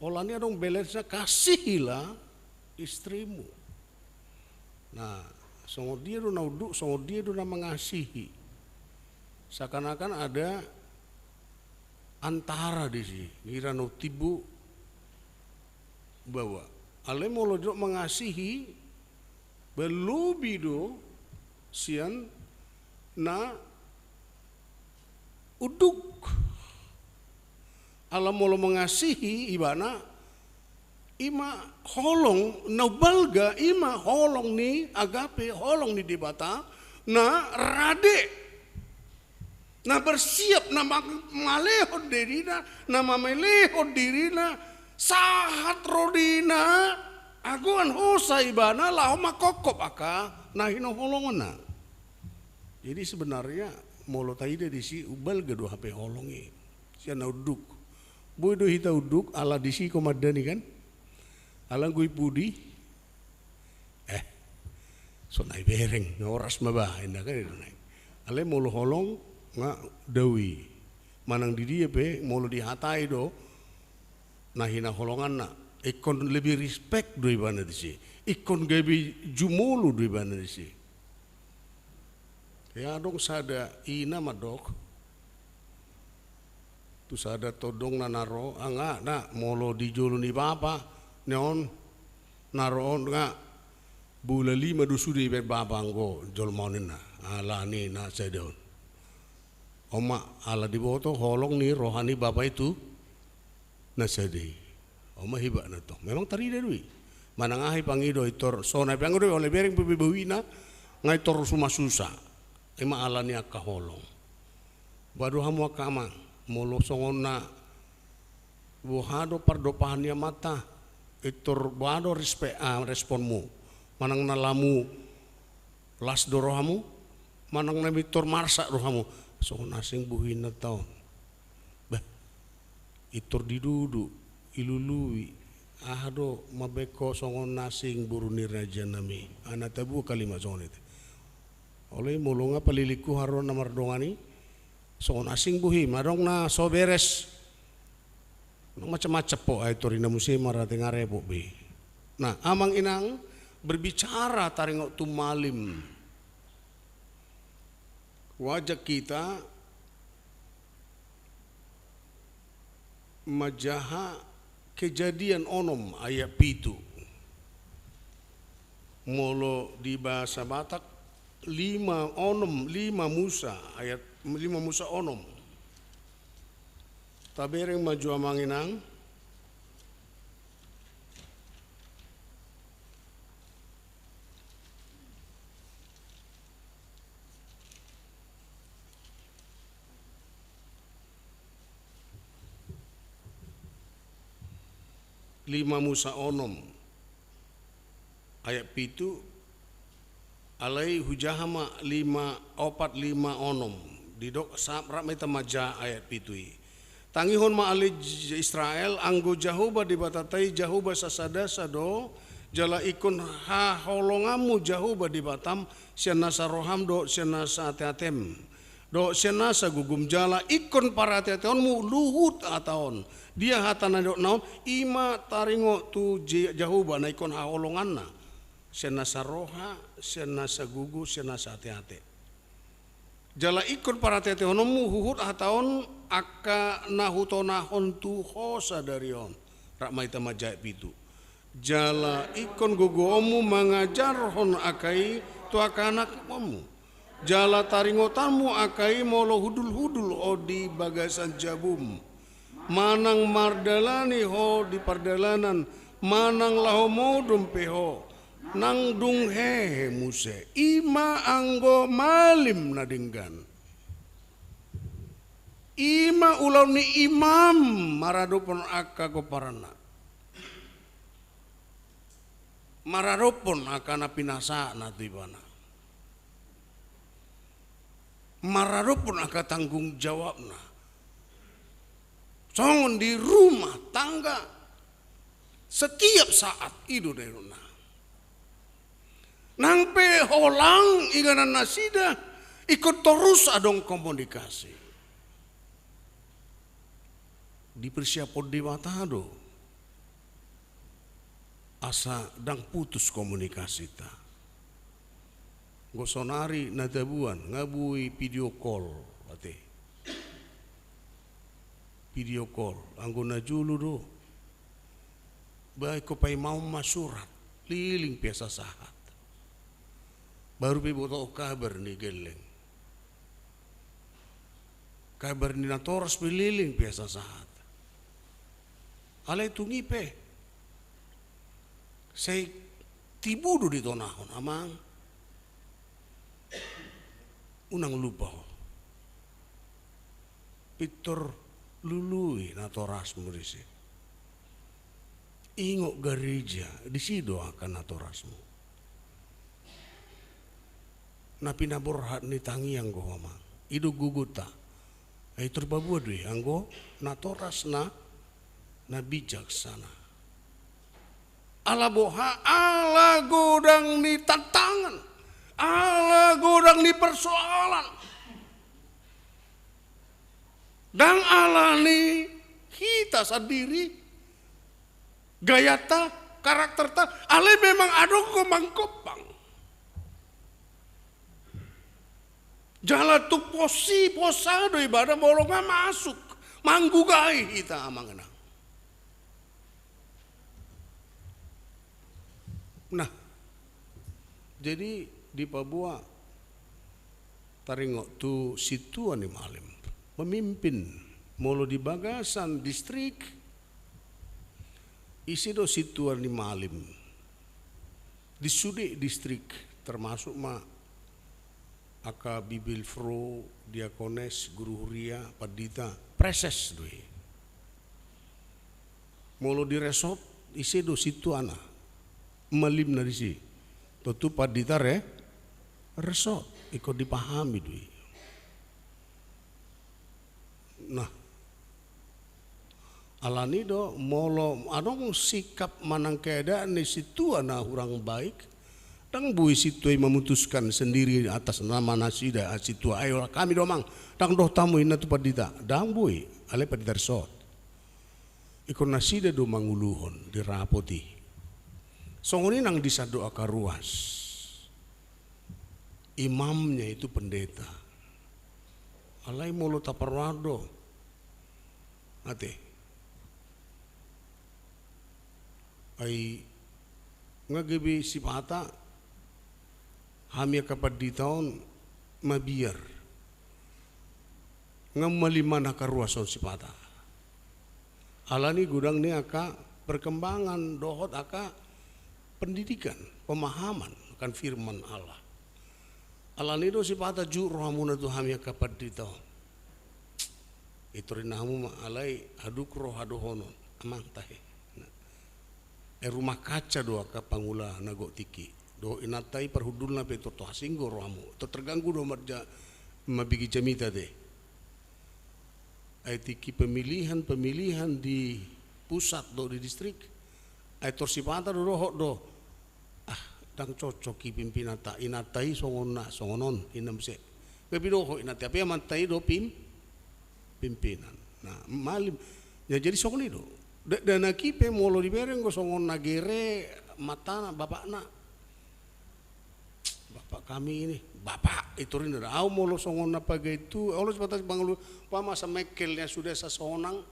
Olat ni adong balance-na, kasihilah istrimu. Nah, songon dia do na unduk, songon dia do na mangasihi. Seakan-akan ada antara disi, ngira na timbo baoa. Alai molo didok mangasihi, ba lobi do sian na unduk. Ala molo mangasihi ibana, ima holong na umbalga, ima holong ni agape, holong ni Debata, na rade, na bersiap, na ma-, malehon dirina, na mamelehon dirina, sahat ro di na agoan hosa ibana laho mangkophop angka na hinaholongonna. Jadi sebenarnya molo taida disi, umbalga do hape holong i sian na unduk. Boi do hita unduk ala disi komandani kan? Ala anggo i pudi, eh, sonai bereng, horas ma bah, inda kan, inda nai. Alai molo holong, nga dao i. Manang di dia pe, molo dihatai do na hinaholonganna, ingkon lebih respect do ibana disi. Ingkon gabe jumolo do ibana disi. Ia adong sada ina mandok tu sada tondongna na ro, ah, nga, na, molo di jolo ni bapa ni on na ro on, nga, bola lima do sude ibaen bapa anggo jolma on, ninna. Alani na sada on. On ma, ala diboto holong ni roha ni bapa i tu na sada i. On ma hebatna tong. Memang tarida do i. Manang aha i pangido, i tor sonai pe anggo do i, ole bereng pe bohina, nga i tor sumasusa. Ima ala ni angka holong. Boha do hamu angka amang, molo songon na boha do pardompahan ni amanta, i tor boha do respe-, ah, responmu? Manang na lamu las do rohamu? Manang na mintor marsak do hamu? Songon asing bohina taon. Bah, i tor didudu, ilului, aha do mambaen ho songon asing boru ni raja nami, ana tabu kalima songon i. Alai molo nga palilingku haroan na mardongan i, songon asing bohim, adong na so beres. Nang macam-macam po, ai tor ina muse marate nga repot be. Nah, amang inang, berbicara taringot tu malim, wajar kita manjaha Kejadian onom ayat pitu. Molo di bahasa Batak, lima onom, lima Musa, ayat lima Musa onom. Tabereng ma jo amang inang. Lima Musa onom ayat pitu, alai hujaha ma lima, opat lima onom. Didok sa-, rap ma hita manjaha ayat pitu i. Tangihon ma ale J-, Israel, anggo Jahowa Debatata i Jahowa sasadasa do, jala ingkon haholonganmu Jahowa Debatam, sian nasa roham dohot sian nasa ateatem, dohot sian nasa gogom, jala ingkon parateateonmu luhut hata on. Dia hata na nidokna on? I ma taringot tu Je-, Jahowa na ingkon haholonganna, sian nasa roha, sian nasa gogo, sian nasa ateate. Jala ingkon parateatehononmu huhut hata on angka na hutonahon tu ho sadari on. Rap ma hita manjaha ayat pitu. Jala ingkon gogoonmu mangajarhon angka i tu angka anakmu. Jala taringotanmu angka i molo hundulhundul ho di bagasan jabum, manang mardalani ho di pardalanan, manang laho modom pe ho, nang dung hehe muse. I ma anggo malim na denggan. I ma ulaon ni imam maradophon angka gomparanna, maradophon angka na pinasahatna tu ibana, maradophon angka tanggung jawabna. Songon di rumah tangga, setiap saat i do na nidokna. Nang pe holang inganan nasida, ingkon torus adong komunikasi. Dipersiaphon Debata do asa ndang putus komunikasinta. Anggo saonari na tabuan, nga boi video call, ate. Video call, anggo na jolo do, ba ingkon paimahon ma surat, liling pe asa sahat. Baru pe botohon kabar ni gelleng. Kabar ni natoras pe liling pe asa sahat. Alai tung i pe, sai tibu do ditonahon, amang. Unang lupa ho. Pintor lului natorasmu disi. Ingot gareja, disi do angka natorasmu. Na pinaborhat ni tangiang do ho, amang. I do gogonta. Ai tor paboa do i anggo natoras na, na bijaksana. Ala boha? Ala godang ni tantangan, ala godang ni persoalan. Ndang ala ni hita sandiri, gayanta, karakterta, alai memang adong do manggompang. Jala tung pos i, pos aha do ibana molo nga masuk, manggugai hita, amang inang. Nah, jadi dipaboa taringot tu sintua ni malim. Pemimpin, molo di bagasan distrik, ise do sintua ni malim? Di sude distrik, termasuk ma angka bibelvrouw, diakones, guru huria, pandita, praeses do i. Molo di resort, ise do sintuana, malimna disi? Tontu pandita re-, resort, ingkon dipahami do i. Nah, alani do, molo adong sikap manang keadaan ni sintua na hurang baik, ndang boi sintua i memutuskan sendiri atas nama nasida, ah, sintua, "Ayo, hami do, amang, ndang dohot hamu," ninna tu pandita. Ndang boi, alai pandita resort. Ingkon nasida do manguluhon di rapot i. Songon i nang di sandok angka ruas. Imamnya itu pendeta. Alai molo taparrohahon do, ate, ai nga gabe sipata hami angka pandita on mabiar, nga malim ma angka ruas on sipata. Alani godang ni angka perkembangan dohot angka pendidikan, pemahaman akan firman Allah. Alani do sipata jut rohamuna tu hami angka pandita on. Pintor ninna hamu ma, "Alai hadung roha dohonon, amang, tahe." Nah. Ai rumah kaca do angka pangula na gok tingki. Dohot inanta i parhundulna pe tor to hasinggo rohamu. Tor terganggu do marja-, mambege jamita te. Ai tingki pemilihan-pemilihan di pusat dohot di distrik. Ai tor sipata do dohot do. Ah, ndang cocok i pimpinanta, inanta i songon na, songon on, inna muse. Gabe dohot inanta i, hape amanta i do pim-, pimpinan. Nah, malim. Ya, jadi songon i do. Da-, dakdanak i pe molo dibereng do songon na gere matana, bapakna. Bapak kami ini, bapak, i tor inna da. Au molo songon na pagai tu, olo sebatas banglu, umpama samengkel ya sudah sasonang,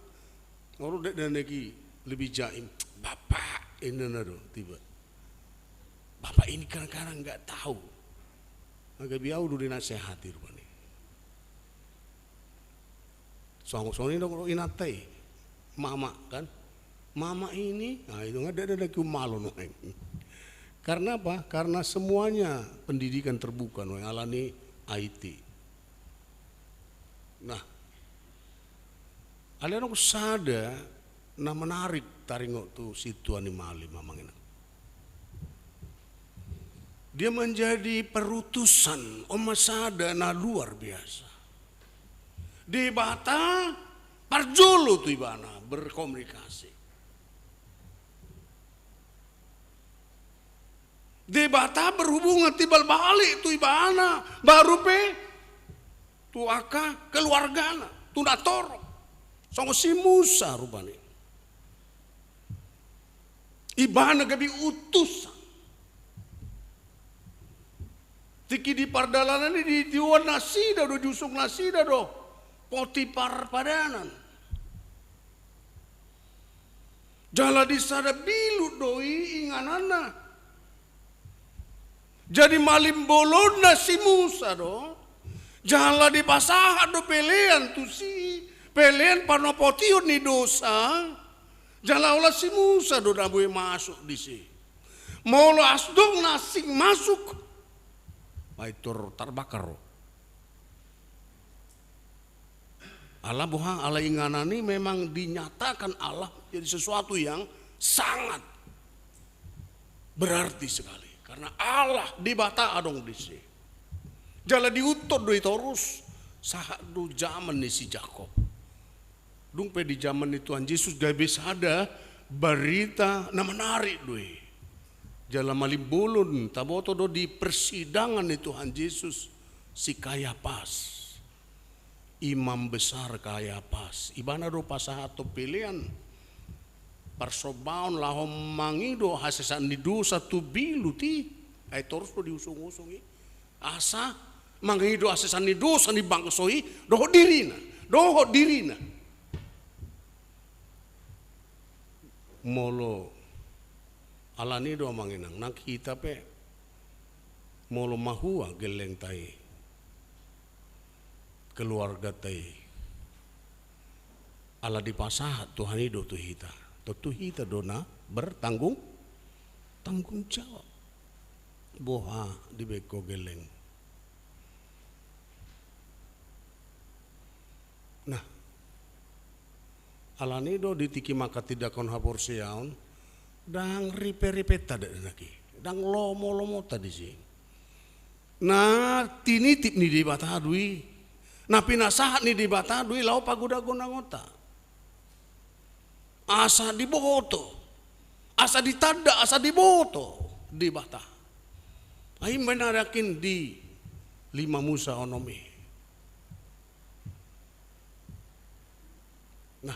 olo dakdanak i lebih jaim. Bapak, inna na do, tiba. Bapak ini kadang-kadang nggak tahu. Nah, gabe au do dinasehati rupani. Songon, songon i do inanta i. Mama kan. Mama ini, nah, itu nggak ada, ada lagi umalo nuaeng. Karena apa? Karena semuanya pendidikan terbuka nuaeng, alani I T. Nah, alai adong sada na menarik taringot tu sintua ni malim, amang inang. Dia menjadi perutusan, on ma sada na luar biasa. Debata parjolo tu ibana berkomunikasi. Debata berhubungan timbal balik tu ibana, baru pe tu angka keluargana, tu natorop. Songon si Musa rupani. Ibana gabe utusan. Tingki di pardalanan i di, dioan nasida do, diusung nasida do Potipar padanan. Jala di sada bilut do i ingananna. Jadi malimbolonna si Musa do, jala dipasahat do pelean tusi, pelean panopotion ni dosa, jala holan si Musa do na boi masuk disi. Molo asdok na asing masuk, ai tor tarbakar ro. Ala boha, ala inganan i memang dinyatakan Allah jadi sesuatu yang sangat berarti sekali. Karena Allah Debata adong disi. Jala diuthon do i torus, sahat do jaman ni si Jakob. Dung pe di jaman ni Tuhan Jesus gabe sada barita na menarik do i. Jala malimbolon, taboto do di persidangan ni Tuhan Jesus si Kayapas. Imam besar Kayapas, ibana do pasahathon pelean parsombaon laho mangido hasesaan ni dosa tu bilut i, ai torus do diusung-usung i. Asa mangido hasesaan ni dosa ni bangso i, dohot dirina, dohot dirina. Molo alani do amang inang, nang hita pe molo mahua gellengta i, keluargata i, ala dipasahat Tuhan i do tu hita. Tontu hita do na bertanggung, tanggung jawab. Boha dibaen ho gelleng. Nah, alani do di tingki manghatindanghon haporseaon, ndang ripe-ripenta dakdanak i, ndang lomo-lomota disi. Na tinitip ni Debata do i, na pinasahat ni Debata do i laho pagodang-godangonta. Asa diboto, asa ditanda, asa diboto Debata. Ai i ma na nangkin di lima Musa onom i. Nah,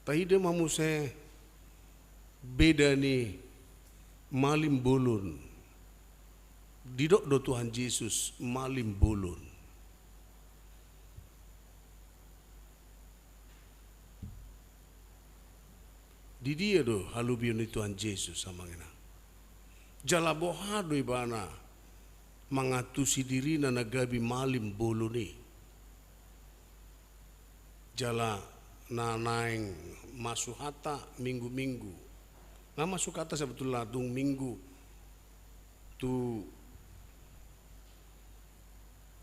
taida ma muse beda ni malimbolon. Didok do Tuhan Jesus malimbolon. Di dia do halubion ni Tuhan Jesus, amang inang? Jala boha do ibana mangantusi dirina na gabe malimbolon i? Jala na naeng masuk hata minggu-minggu. Nga masuk hata sebetulna dung minggu tu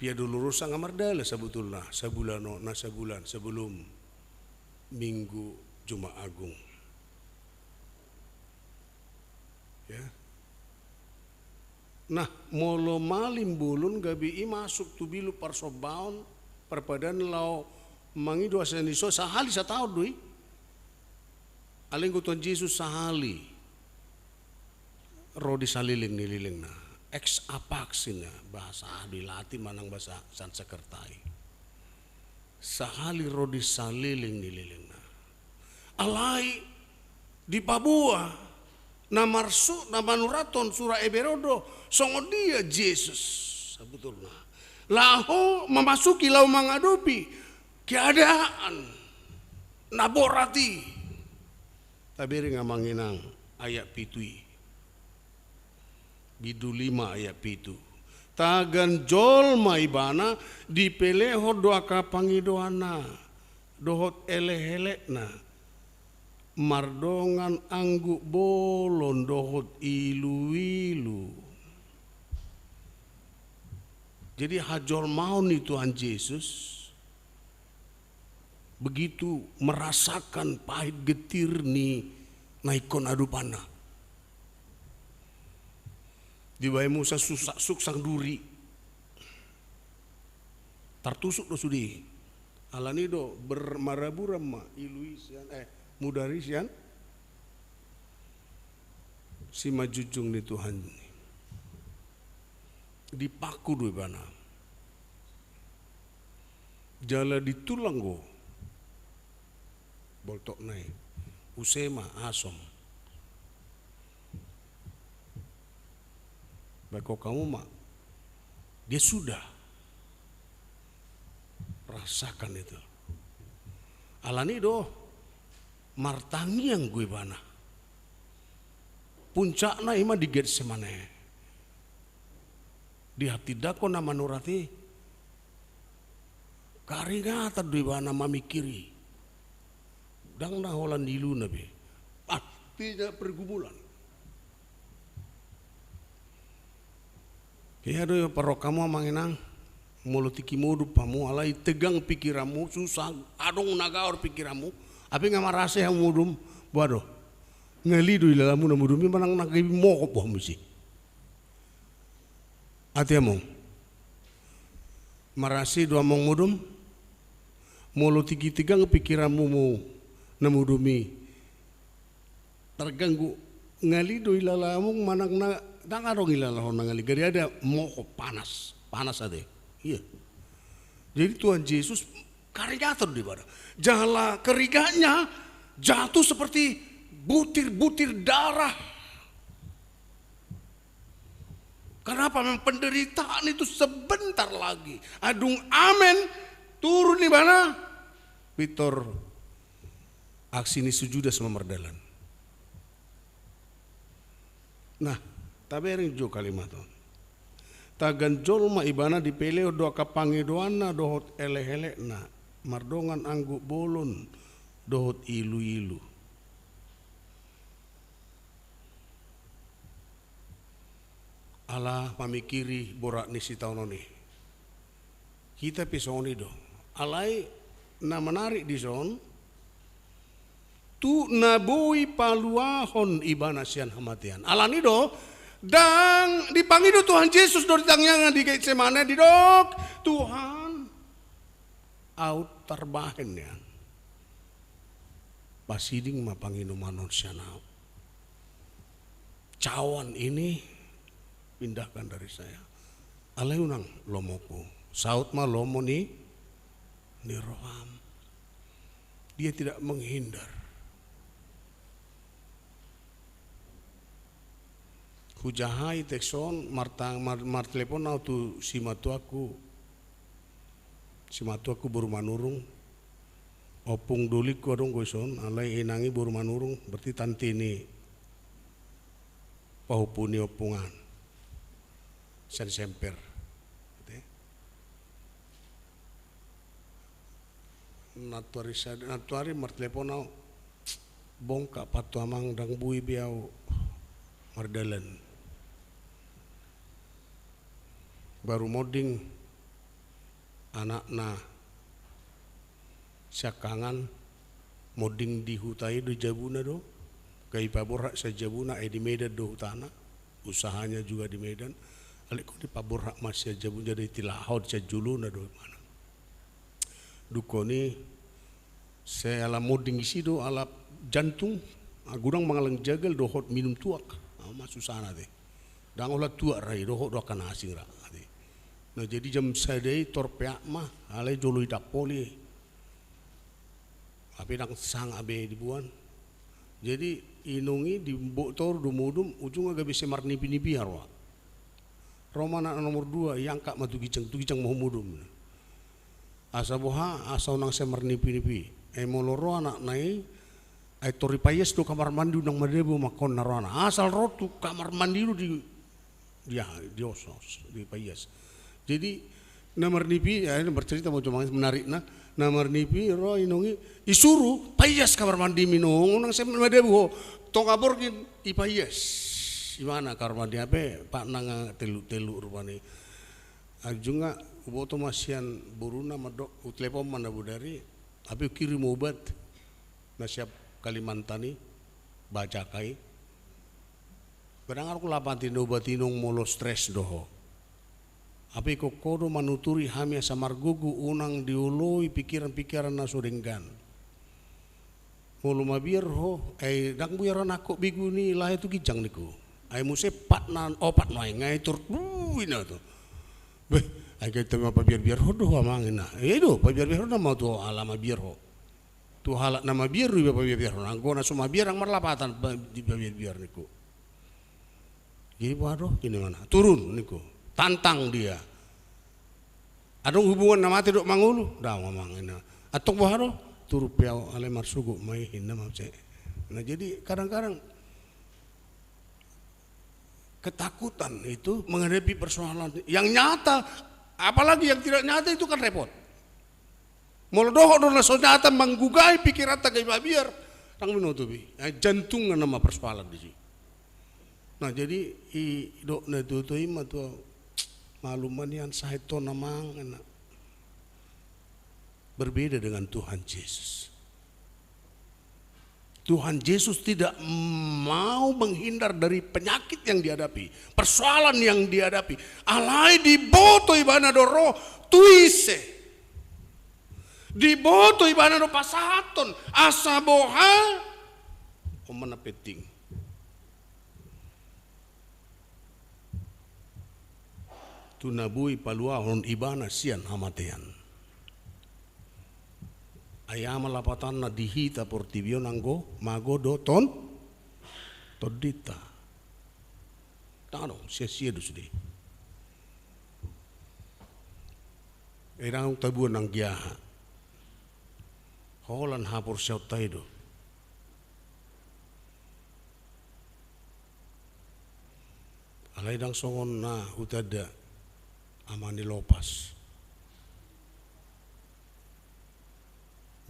Via Dolorosa nga mardalan sebetulna sabulan on, na sabulan sebelum minggu Jumat Agung. Nah, molo malim bolon gabe i masuk tu bilut parsombaon, parpadan laho mangido sian i, so sahali sataon do i. Alai anggo Tuhan Jesus sahali ro di saleleng ni lelengna, ex apax ninna, bahasa aha do i, Latin manang bahasa Sansekerta i. Sahali ro di saleleng ni lelengna. Alai dipaboa na marsu, na manurathon sura Heber on do songon dia Jesus sabotulna, laho mamasuki, laho mangadopi keadaan na borat i. Tabereng, amang inang, ayat pitu i. Bindu lima ayat pitu. Tagan jolma ibana, dipelehon do angka pangidoanna dohot elek-elekna, mardongan angguk bolon dohot ilu-ilu. Jadi hajolmaon ni Tuhan Jesus begitu merasakan pahit getir ni na ingkon adopanna. Dibaen muse suksak-suksak duri. Tartusuk do sude i. Alani do ber-, maraburan ma ilu i sian, eh, mudar i sian simanjujung ni Tuhan i. Dipaku do ibana. Jala ditulang do boltokna i. Use ma asom. Baen hamu ma. Dia sudah rasakan itu. Alani do martangiang do ibana. Puncakna i ma di Getsemane. Dihatindangkon na manurat i, karingatan do ibana mamingkiri. Ndang na holan iluna be. Artinya pergumulan. Ia do, parrohahon hamu, amang inang, molo tingki modom hamu, alai tegang pikiranmu, susah, adong na gaor pikiranmu, hape nga marasa hamu modom, boha do? Ngali do ilalamu na modom i manang na gabe mokop do hamu ise? Ate among. Marasa do among modom? Molo tingki tegang pikiranmu na modom i, terganggu, ngali do ilalamu manang na ndang adong ilalahon na ngali, gari ada mokop, panas, panas ate. Iya. Jadi Tuhan Jesus karingatan do ibana. Jala keringatnya jatuh seperti butir-butir darah. Kenapa? Memang penderitaan itu sebentar lagi. Adong amen, turun ibana, pintor aksi ni si Judas ma mardalan. Nah, tabereng jo kalimat on. Tagan jolma ibana, dipelehon do angka pangidoanna dohot elek-elekna, mardongan angguk bolon dohot ilu-ilu. Ala mamingkiri borat ni sitaonon i. Hita pe songon i do. Alai na menarik dison, tu na boi paluahon ibana sian hamatean. Alani do, ndang dipangido Tuhan Jesus do di tangiangna di Getsemane, didok, Tuhan, aut tarbahen nian. Pasiding ma pangidoman on sian ahu. Cawan ini pindahkan dari saya. Alai unang lomoku. Saut ma lomo ni, ni roham. Dia tidak menghindar. Hujaha i teks on, martang-, mar-, martelepon ahu tu simatuangku. Simatuangku boru Manurung. Ompung dolingku adong do dison, alai inang i boru Manurung, berarti tante ni pahompu ni ompung an. Sian Semper. Nantuari sa-, nantuari martelepon ahu, bongkak pantu amang, ndang boi be ahu mardalan. Baru monding anakna siangkangan, monding di huta i do, jabuna do. Gabe paborhat sian jabuna, eh, di Medan do hutana, usahanya juga di Medan. Alai ingkon dipaborhat ma sian jabuna, jadi tilahon sian jolona do mana. Dungkon i, sai ala monding isi do, ala jantung, ah, godang mangallang jagal dohot minum tuak. Ah, ma susana te. Ndang holan tuak ra i, dohot do angka na asing ra, ate. Nah, jadi jam sada i tor peak ma, alai jolo i ndang poli. Hape ndang sanga be diboan. Jadi inong i diboto do modom, ujungna gabe sai marnipi-nipi roa. Ro ma anak nomor dua, iangkat ma tu ginjang, tu ginjang ma ho modom. Asa boha, asa unang sai marnipi-nipi. Eh, molo ro anakna i, ai tor dipaias do kamar mandi, unang madabo mangkonna rohana. Asal ro tu kamar mandi do di, di aha, diosos, dipaias. Jadi, na marnipi, ya, ini bercerita mau cuma menarikna, na marnipi, ro inong i, isuru, paias kamar mandimi nong, unang sai madabo ho, tonga borngin, ipaias. Di mana kamar mandi, hape, patna nga teluk-teluk rupani. Ujungna, huboto ma sian boruna mandok, hutelepon ma na bodari, hape hukirim obat, na siap Kalimantan i, bajaka i. Barang adong lapatanna obat i nong molo stres do ho. Hape ingkon ho do manuturi hami asa margogo, unang dioloi pikiran-pikiran na so denggan. Molo mabiar ho, eh, ndang buaran angkok begu ni lae tu ginjang ningku. Ai muse patna opat nuaeng, ai tor, uh, ina tu. Beh, ai gabe ma pabiar-biar ho do ho amang ina. Eh, i do, pabiar-biar ho nama tu ala mabiar ho. Tu halak na mabiar do iba pabiar-biar ho. Anggo na so mabiar ndang marlapatan pa-, dipabiar-biar ningku. Jadi boha do, ini mana? Turun ningku. Tantang dia. Adong hubungan na mate dohot mangolu? Daong amang ina. Antong boha do? Turun pe au, alai marsogot ma i, inna ma muse. Nah, jadi kadang-kadang ketakutan itu menghadapi persoalan yang nyata, apalagi yang tidak nyata itu kan repot. Molo dohot do na so nyata manggugai pikiranta gabe mabiar, ndang binoto be. Eh, jantungna nama persoalan disi. Nah, jadi i dok na tutu i ma tu au, malum ma nian, sahit ho amang ina. Berbeda dengan Tuhan Yesus. Tuhan Yesus tidak mau menghindar dari penyakit yang dihadapi, persoalan yang dihadapi. Alai diboto ibana do ro tu ise. Diboto ibana do pasahathon, asa boha? On ma na penting. Tu na boi paluahon ibana sian hamatean. Ai aha ma lapatanna di hita portibi on anggo mago dohot tondinta? Ndang adong, sia-sia do sude. Ai ndang tabuan anggiaha. Holan haporseaonta i do. Alai ndang songon na hutanda ama ni Lopas.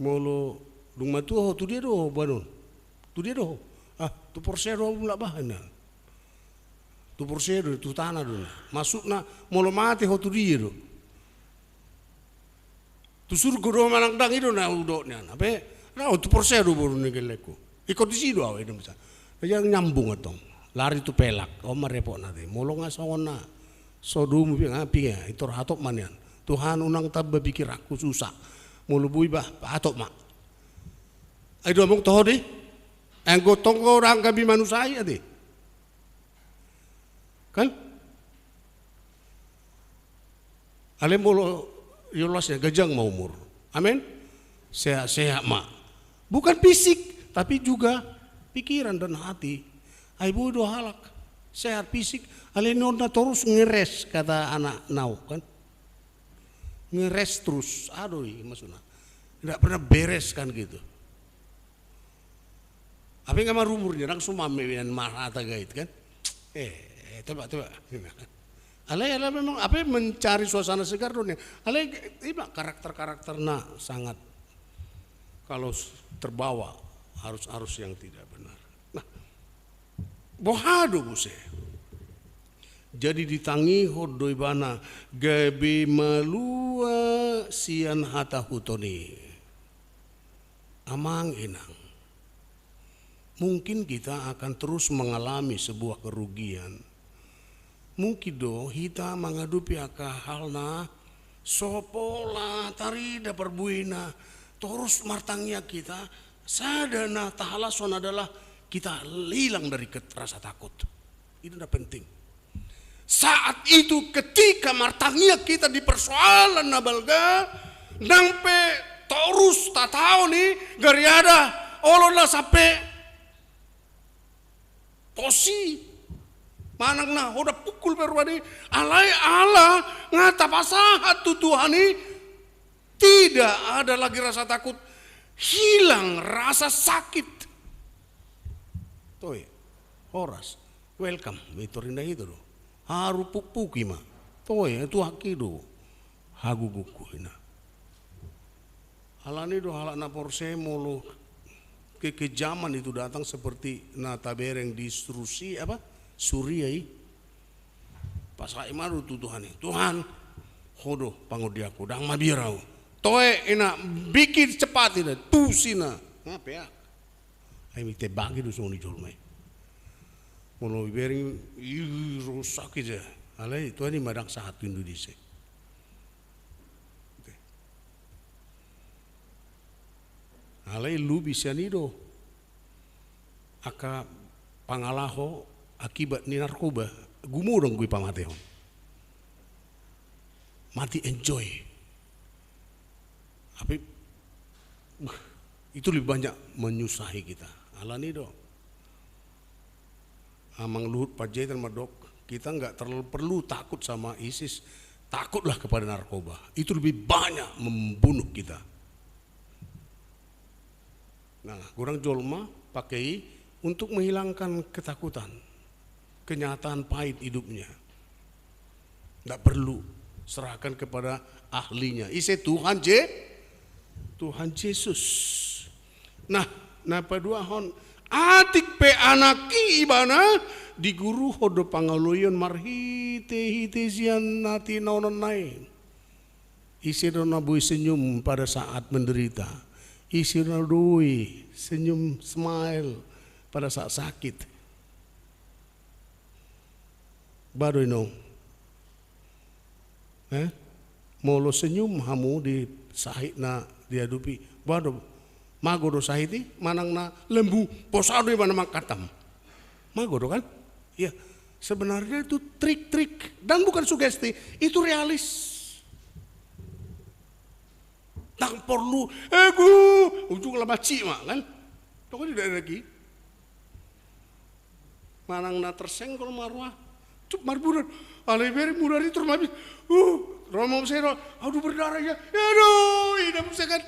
Molo dung matua ho, tu dia do ho boanon? Tu dia do ho? Ah, tu porsea do au mulak bahen na. Tu porsea do, tu tana do na. Maksudna, molo mate ho tu dia do? Tu surgo do manang ndang, i do na hudok nian. Hape, na, tu porsea do boru ni gellengku. Ingkon disi do au, i do bisa. Ia nyambung antong. Lari tu pelak, on ma repotna te. Molo nga songon na so domu pe nga, pinga, i tor hatop ma nian. Tuhan, unang tamba pikiranku, susah. Molo boi bah, hatop ma. Ai do amang toho di? Anggo tong ho ndang gabe manusai ate. Kan? Alai molo, ya Allah, sehat, ganjang ma umur. Amin. Sehat-sehat ma. Bukan fisik, tapi juga pikiran dan hati. Ai boi do halak sehat fisik, alai ninna torus ngeres, kata anak nau, kan? Ngeres terus, aha do i maksudna? Tidak pernah beres, kan gitu. Hape nga marumur nian, ndang so mame nian marhata gait, kan? Eh, eh, tebak, tebak. Alai, alai memang, hape mencari suasana segar do nian. Alai, ima karakter-karakterna sangat, kalau s-, terbawa arus-arus yang tidak benar. Nah, boha do muse? Jadi ditangihon do ibana gabe malua sian hatahuton i. Amang inang, Mungkin kita akan terus mengalami sebuah kerugian. Mungkin do hita mangadopi angka hal na so pola tarida parbuena, torus martangiang hita, sada na tahalashon adalah kita hilang dari ket-, rasa takut. Itu na penting. Saat itu ketika martangiang hita di persoalan na balga, nang pe torus tataon i, gariada, olo na sampe pos i, manang na hoda pukul pe rupani, alai ala nga tapasahat tu Tuhan i, tidak ada lagi rasa takut, hilang rasa sakit. Toe, horas, welcome, i tor inda hita do. Haru pukpuki ma. Toe, tu haki do. Hagugungku ina. Alani do halak na porsea molo ke-, kekejaman itu datang seperti na tabereng di Rusia, apa? Suria i. Pasahat ma do tu Tuhan i. Tuhan, ho do pangondianku, ndang mabiar ahu. Toe, ina, bikin cepat ina, tusi na. Nga peak. Ai mite bagi do songon i jolma i. Molo ibereng, ih, rusak i ja. Alai Tuhan i ma ndang sahat tu Indonesia. Alai lubi sian i do. Angka pangalaho akibat ni narkoba, gumodang do i pamatehon. Mati enjoy. Tapi, uh, itu lebih banyak menyusahi kita. Alani do. Amang Luhut Panjaitan mandok, kita nggak terlalu perlu takut sama isis, takutlah kepada narkoba. Itu lebih banyak membunuh kita. Nah, godang jolma pakai i untuk menghilangkan ketakutan, kenyataan pahit hidupnya. Nggak perlu, serahkan kepada ahlinya. Ise? Tuhan Je-, Tuhan Jesus. Nah, na paduahon, atik pe anak i ibana, diguruhon do pangaloion marhite-hite sian na tinaononna i. Ise do na boi senyum pada saat menderita? Ise do na boi senyum, smile, pada saat sakit? Ba do inong. Eh? Molo senyum hamu di sahit na diadopi, ba do, mago do sahit i, manang na lembu, posa do ibana manghantam. Mago do kan? Iya. Sebenarnya itu trik-trik dan bukan sugesti, itu realis. Ndang porlu, eh, gu, ujung la mancit ma kan? Tong di daerah i. Manang na tersenggol ma roha, cup marburan. Alai bere murari termabis. Uh, romo saya, aduh, berdarah ya. Aduh, ini saya kan.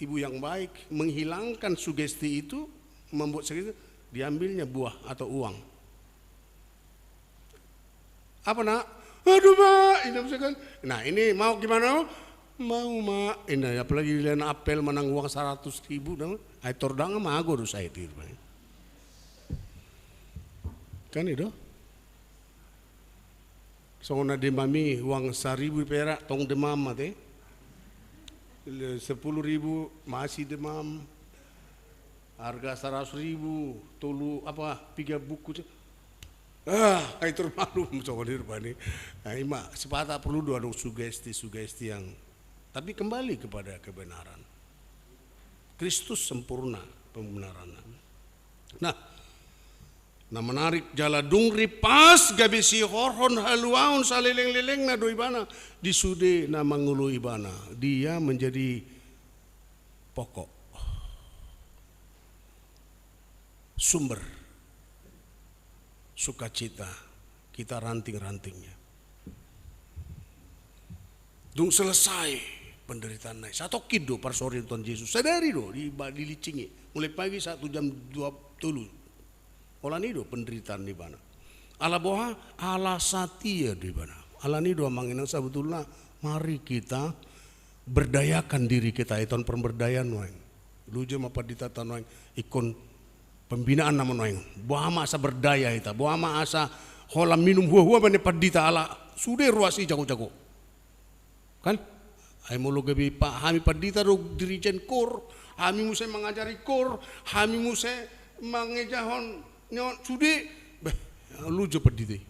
Ibu yang baik menghilangkan sugesti itu, membuat sugesti, diambilnya buah atau uang. Apa, Nak? Aduh, Mak, ini bisa kan. Nah, ini mau gimana? Mau, Mak. Ini apalagi dilihat apel menang uang seratus ribu, nah. Ai tor ndang mago do sahit i. Kan itu. Songon na demam i, uang saribu perak, tong demam mate. Sepuluh ribu masih demam. Harga seratus ribu, tolu, apa, piga buku. Ah, ai termaklum, songon i rupani. Nah, ima, sipata perlu do adong sugesti-sugesti yang, tapi kembali kepada kebenaran. Kristus sempurna pembenaranna. Nah, na menarik jala dung ripas gabe sihorhon haluaon saleleng-lelengna do ibana di sude na mangoloi ibana. Dia menjadi pokok, sumber sukacita kita ranting-rantingnya. Dung selesai penderitaanna i, satongkin do parsorion Tuhan Jesus, sadari do di, di licingi, mulai pagi sahat tu jam dua, tolu. Alani do penderitaan ni ibana. Ala boha? Ala satia do ibana. Alani do amang inang, sabetulna mari kita berdayakan diri kita, ito on pemberdayaan nuaeng. Loja ma pandita ta nuaeng, ingkon pembinaan nama nuaeng. Boha ma asa berdaya hita, boha ma asa holan minum hua-hua bani pandita ala sude ruas i jago-jago. Kan? Ai molo gabe pa, hami pandita do dirijen kor, hami muse mangajari kor, hami muse mangejahon ni on sude, beh, luju pandita i.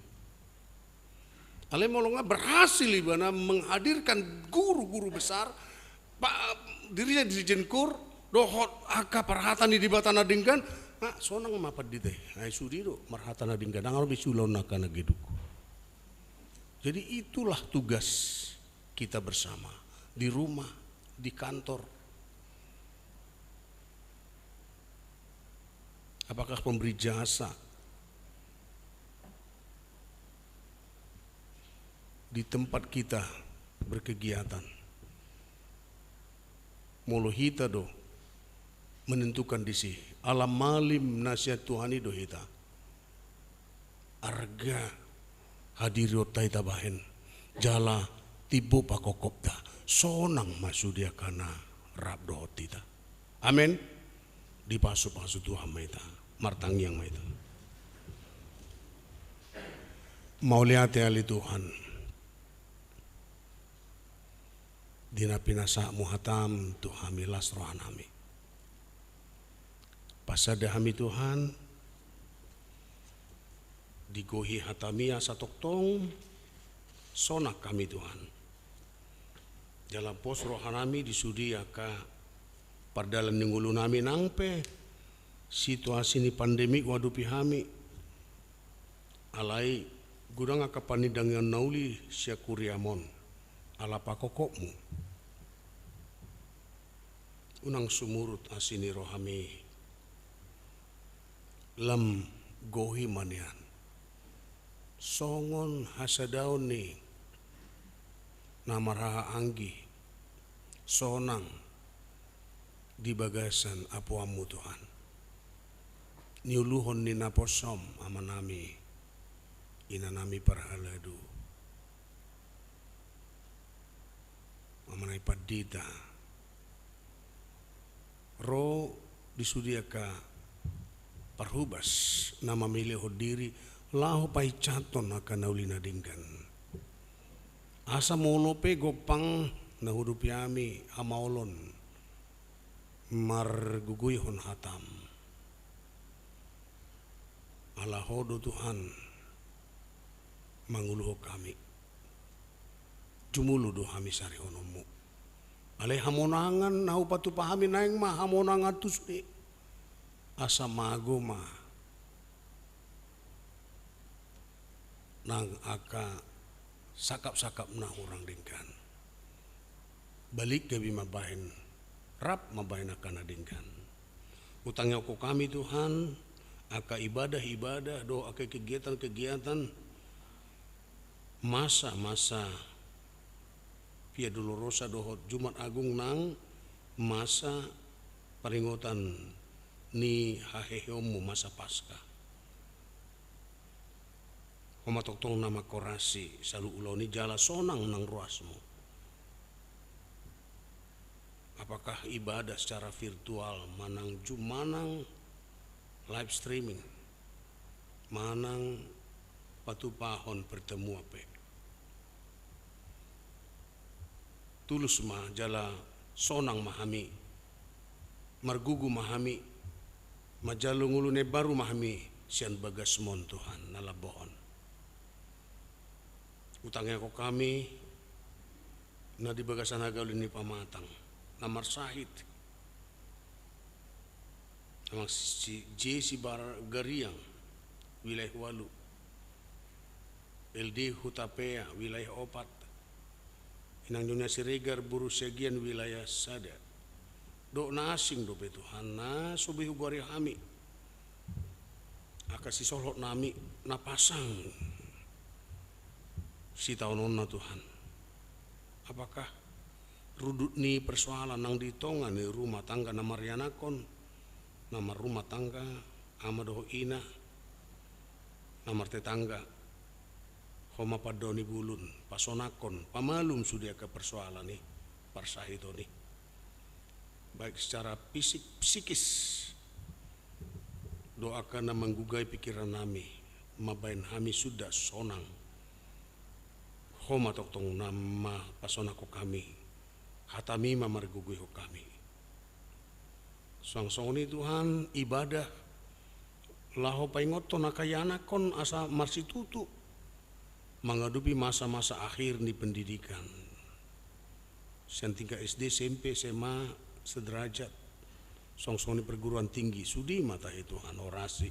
Alai molo nga berhasil ibana menghadirkan guru-guru besar, pa, dirijen-dirijen kor, dohot angka parhata ni Debata na denggan, nga sonang ma pandita i. Ai sude do marhata na denggan, ndang ro be siulaonna angka na geduk. Jadi itulah tugas kita bersama, di rumah, di kantor. Apakah pemberi jasa di tempat kita berkegiatan? Molo hita do menentukan disi, ala malim na sian Tuhan i do hita. Arga hadirionta i tabahen, jala timbo pakokkopta, sonang ma sude angka na rap dohot hita. Amen. Dipasupasu Tuhan ma hita. Martangiang ma hita. Mauliate ale Tuhan, di na pinasahatmu hataM tu hami, las rohanami. Pasada hami Tuhan, digohi hataMi asa tongtong sonang hami Tuhan. Jala pos rohanami di sude angka pardalan ni ngolunami nang pe situasi ni pandemi huadopi hami. Alai godang angka panindangion na uli sian kuriaM on, ala pakokkopmu. Unang sumurut asi ni rohaMi. Lam gohi ma nian songon hasadaon ni na marhahaanggi, sonang di bagasan apuanMu Tuhan. Niuluhon ni naposoM amanami, inanami parhalado, amanami pandita, ro di sude angka parhobas na mamilehon diri laho painsathon angka na uli na denggan. Asa molo pe gompang na huadopi hami hamaolon margogoihon hataM. Ala Ho do Tuhan manguluhon hami. Jumolo do hami sarihononMu. Alai hamonangan na hupatupa hami naeng ma hamonangan tu sude. Asa mago ma nang angka sangkap-sangkap na hurang denggan. Balik gabe mambahen, rap mambahen angka na denggan. Hutangihon Ho hami Tuhan, angka ibadah-ibadah dohot angka kegiatan-kegiatan, masa-masa Via Dolorosa dohot Jumat Agung nang masa paringotan ni haheheonMu, masa Paskah. Ho ma tongtong na mangkorasi saluhut ulaon i jala sonang nang ruasMu. Apakah ibadah secara virtual manang Zoom manang live streaming manang patupahon pertemuan pe, tulus ma jala sonang ma hami, margugu ma hami, manjalo ngolu na imbaru ma hami sian bagasMon Tuhan na lambohon. Hutangihon Ho hami na di bagasan hagabeon ni pamatang na marsahit, amang si Jesi Bar-, Gariang, wilayah ualu, L D Hutapea, wilayah opat, inang Nyonya Siregar boru Siagian, wilayah sada, dohot na asing dope Tuhan na so boi hugoari hami, angka sisolhotnami na pasang sitaononna Tuhan. Apakah rundut ni persoalan nang di tonga ni rumah tangga na marianakhon, na marrumah tangga, ama dohot ina, na martetangga, Ho ma pandaoni bulun, pasonanghon, pamalum sude angka persoalan i, parsahiton i, baik secara fisik, psikis, dohot angka na manggugai pikirannami, mambahen hami suda sonang. Ho ma tongtong na mapasonanghon hami. Hata-Mi ma margogoihon hami. Suang songon i Tuhan, ibadah laho paingothon angka ianakhon asa marsitutu mangadopi masa-masa akhir ni pendidikan. Sian tingkat S D, S M P, S M A, sederajat, suang songon i perguruan tinggi, sude ma tahe Tuhan, orasi.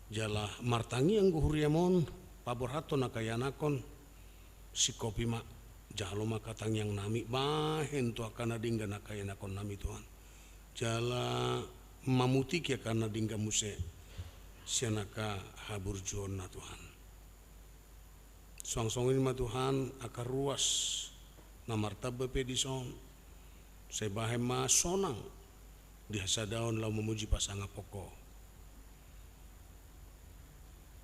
Jala martangiang do huriaM on, paborhathon angka ianakhon, singkopi ma, jalo ma angka tangiangnami, bahen tu angka na denggan angka ianakhonnami Tuhan. Jala mamutiki angka na denggan muse, sian angka haburjuonna Tuhan. Suang songon i ma Tuhan, angka ruas na martamba pe dison, sai bahen ma sonang di hasadaon laho mamuji pasangaphon Ho.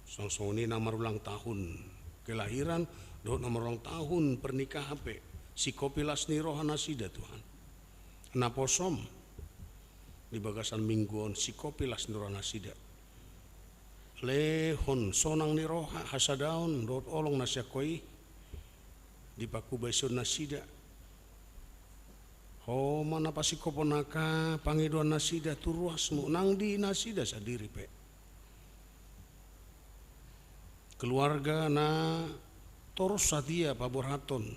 Suang songon i na marulang tahun kelahiran, dohot na marulang tahun pernikahan pe, singkopi las ni roha nasida Tuhan. NaposoM di bagasan minggu on, singkopi las ni roha nasida. Lehon sonang ni roha, hasadaon dohot holong na sian Ho i di panghubasion nasida. Ho ma na pasingkophon angka pangidoan nasida tu ruasMu, nang di nasida sandiri pe. Keluarga na torus satia paborhathon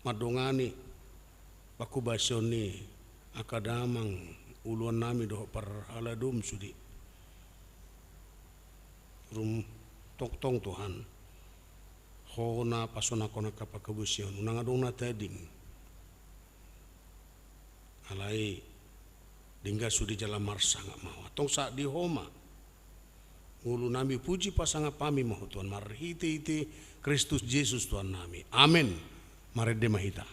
mandongani panghubasion ni angka damang uluannami dohot parhaladoM sude. Rum tongtong Tuhan, Ho na pasonanghon angka panghubasion, unang adong na tading. Alai denggan sude jala marsangap ma Ho. Antong sahat di Ho ma ngolunami, puji pasangap hami ma Ho Tuhan, marhite-hite Kristus Jesus Tuhannami. Amen. Marende ma hita.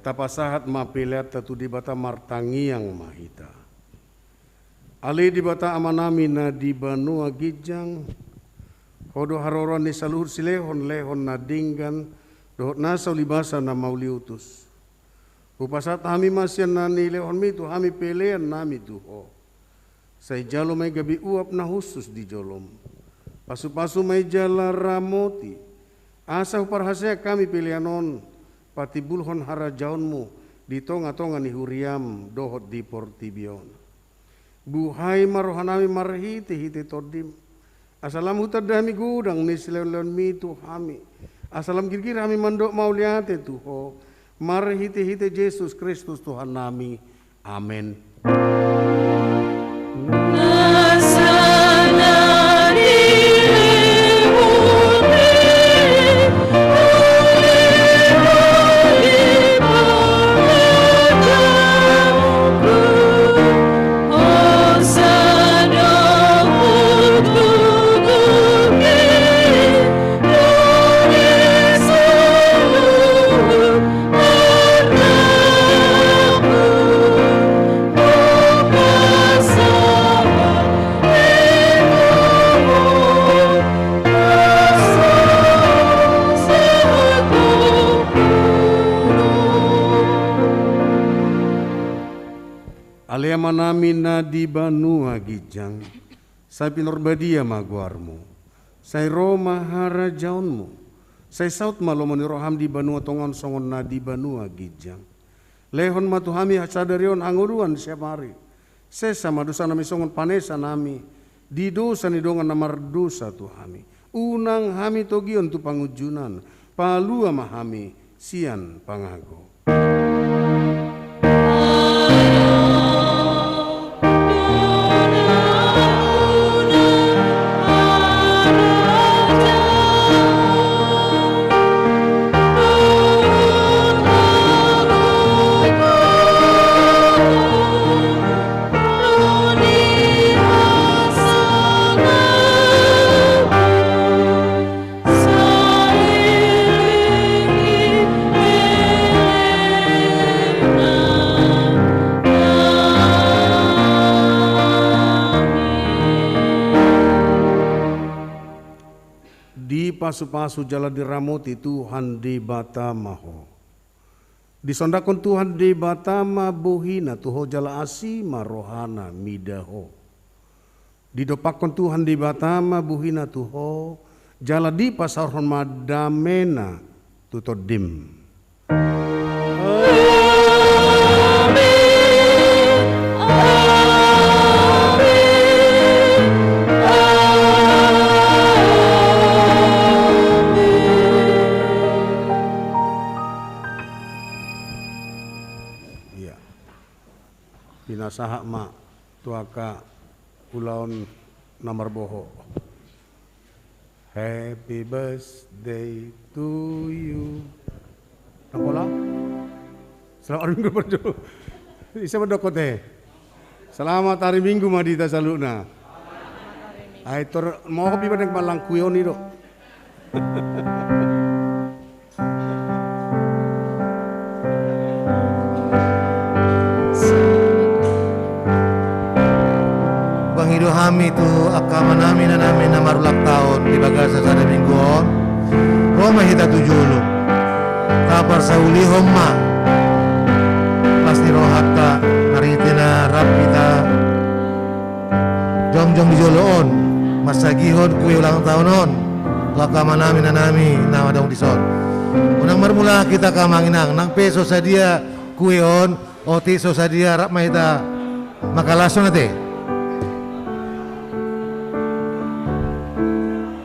Tapasahat ma peleanta tu Debata, martangiang ma hita. Ale Debata Amanami na di banua ginjang, Ho do haroroan ni saluhut silehon-lehon na denggan dohot nasa ulibasa na mauliutus. Hupasahat hami ma sian na nilehonmi tu hami pelean nami tu Ho. Sai jalo ma i gabe uap na hushus di jolom. Pasupasu ma i jala ramoti, asa huparhaseang hami pelean on patimbulhon harajaonmu di tonga-tonga ni huriam dohot di portibi on. Buhai ma rohanami marhite-hite Tondim, asa lam hutanda hami godang ni silehon-lehonmi tu hami, asa lam girgir hami mandok mauliate tu Ho, marhite-hite Jesus Kristus Tuhannami. Amen. Ale Amanami na di banua ginjang, sai pinarbadia ma goarmu. Sai ro ma harajaonmu. Sai saut ma lomo ni roham di banua tonga on songon na di banua ginjang. Lehon ma tu hami sadari on hangoluan siapari. Sesa ma dosanami songon panesanami di dosa ni dongan na mardosa tu hami. Unang hami togion tu pangunjunan. Palua ma hami sian pangago. Dipasupasu jala diramoti Tuhan Debata ma ho. Disondangkon Tuhan Debata ma bohina tu ho jala asi ma rohana mida ho. Didompakkon Tuhan Debata ma bohina tu ho, jala dipasaorhon ma damena tu tondim. Amen. Amen. Amen. Iya. Pinasahat ma tu angka ulaon na marboho. Happy birthday to you. Nang pola? Selamat hari Minggu, Pak Jo. Ise mandok ho te? Selamat hari Minggu ma di hita saluhutna. Ai tor mohop iba nang malang kue on i do. Pangido hami tu angka amanami, inanami na marulang taon di bagasan sada minggu on. Ro ma hita tu jolo. Taparsaulihon ma las ni rohanta, marhite na rap hita jongjong di jolo on, marsagihon kue ulang taon on tu angka amanami, inanami na adong dison. Unang marmula hita, angka amang inang, nang pe so sadia kue on, otik so sadia, rap ma hita mangkalashon ate.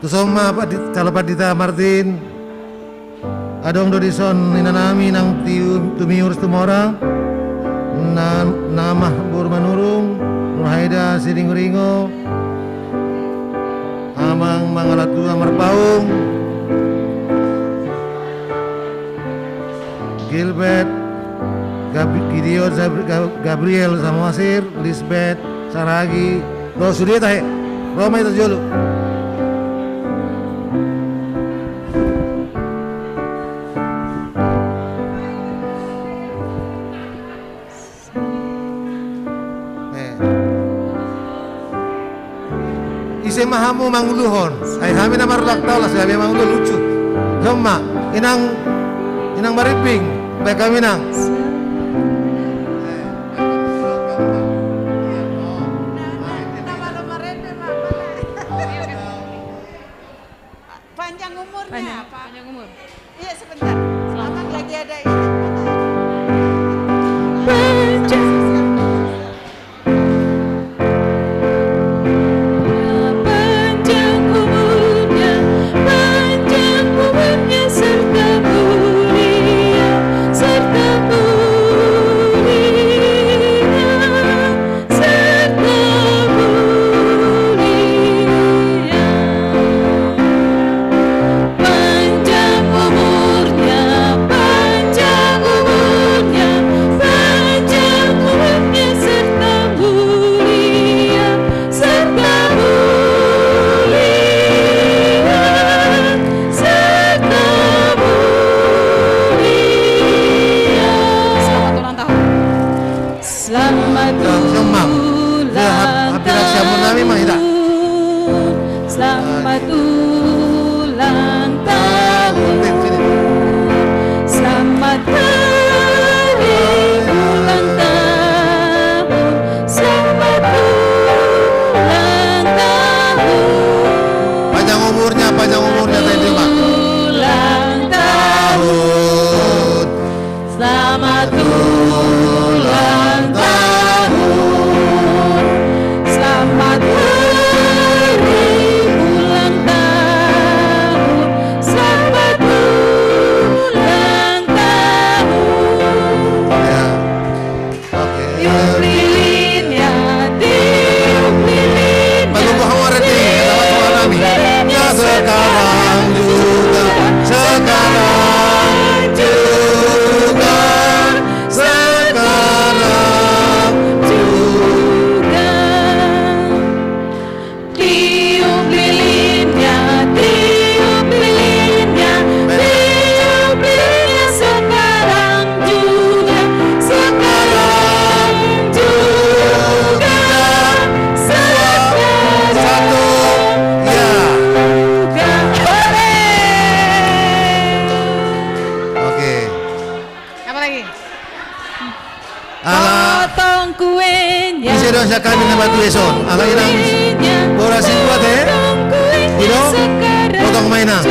Tuson ma, Pandi-, Kalo Pandita Martin. Adong do dison inanami nang Tiu-, Tumiur Situmorang, na-, Namah boru Manurung, Nurhaida Siringoringo, Amang Mangalatua Marpaung, Gilbert, Gab-, Gideon, Gab-, Gabriel Samosir, Lisbeth Saragi, ro sude tahe. Ro ma hita tu jolo. Ima hamu manguluhon. Ai hami na marulang tahun, las hami manguluhon lucu. Jomma, inang, inang Marimbing, baik hami nang. Panjang umurnya, Pak. Panjang umur. Iya, sebentar. Abang lagi ada ini. Panjang umurnya, panjang umurnya serta mulia, serta mulia. Serta mulia. Panjang umurnya, panjang umurnya, panjang umurnya, serta mulia, serta mulia, serta mulia. Selamat ulang tahun. Selamat ulang tahun. Selamat ulang tahun. Selamat hari ulang tahun. Selamat ulang tahun. Panjang umurnya, panjang umurnya, saya terima. Ulang tahun. Selamat ulang tahun, selamat hari ulang tahun, selamat ulang tahun. Ya. Oke. Tiup lilinnya, tiup lilinnya. Bagus, Bang Hawa, Reti. Dapat suara kami. Ya, sekarang juga, sekarang juga. Sekarang juga. Tiup lilinnya, tiup lilinnya, tiup lilinnya sekarang juga, sekarang juga, sekarang juga. Oke. Apa lagi? Ala potong kuenya. Bisa dong, sian hami na martua i son. Ala inang. Kuenya. Boras i buat, eh? Potong kuenya. Ido? Sekarang. Potong ma inang.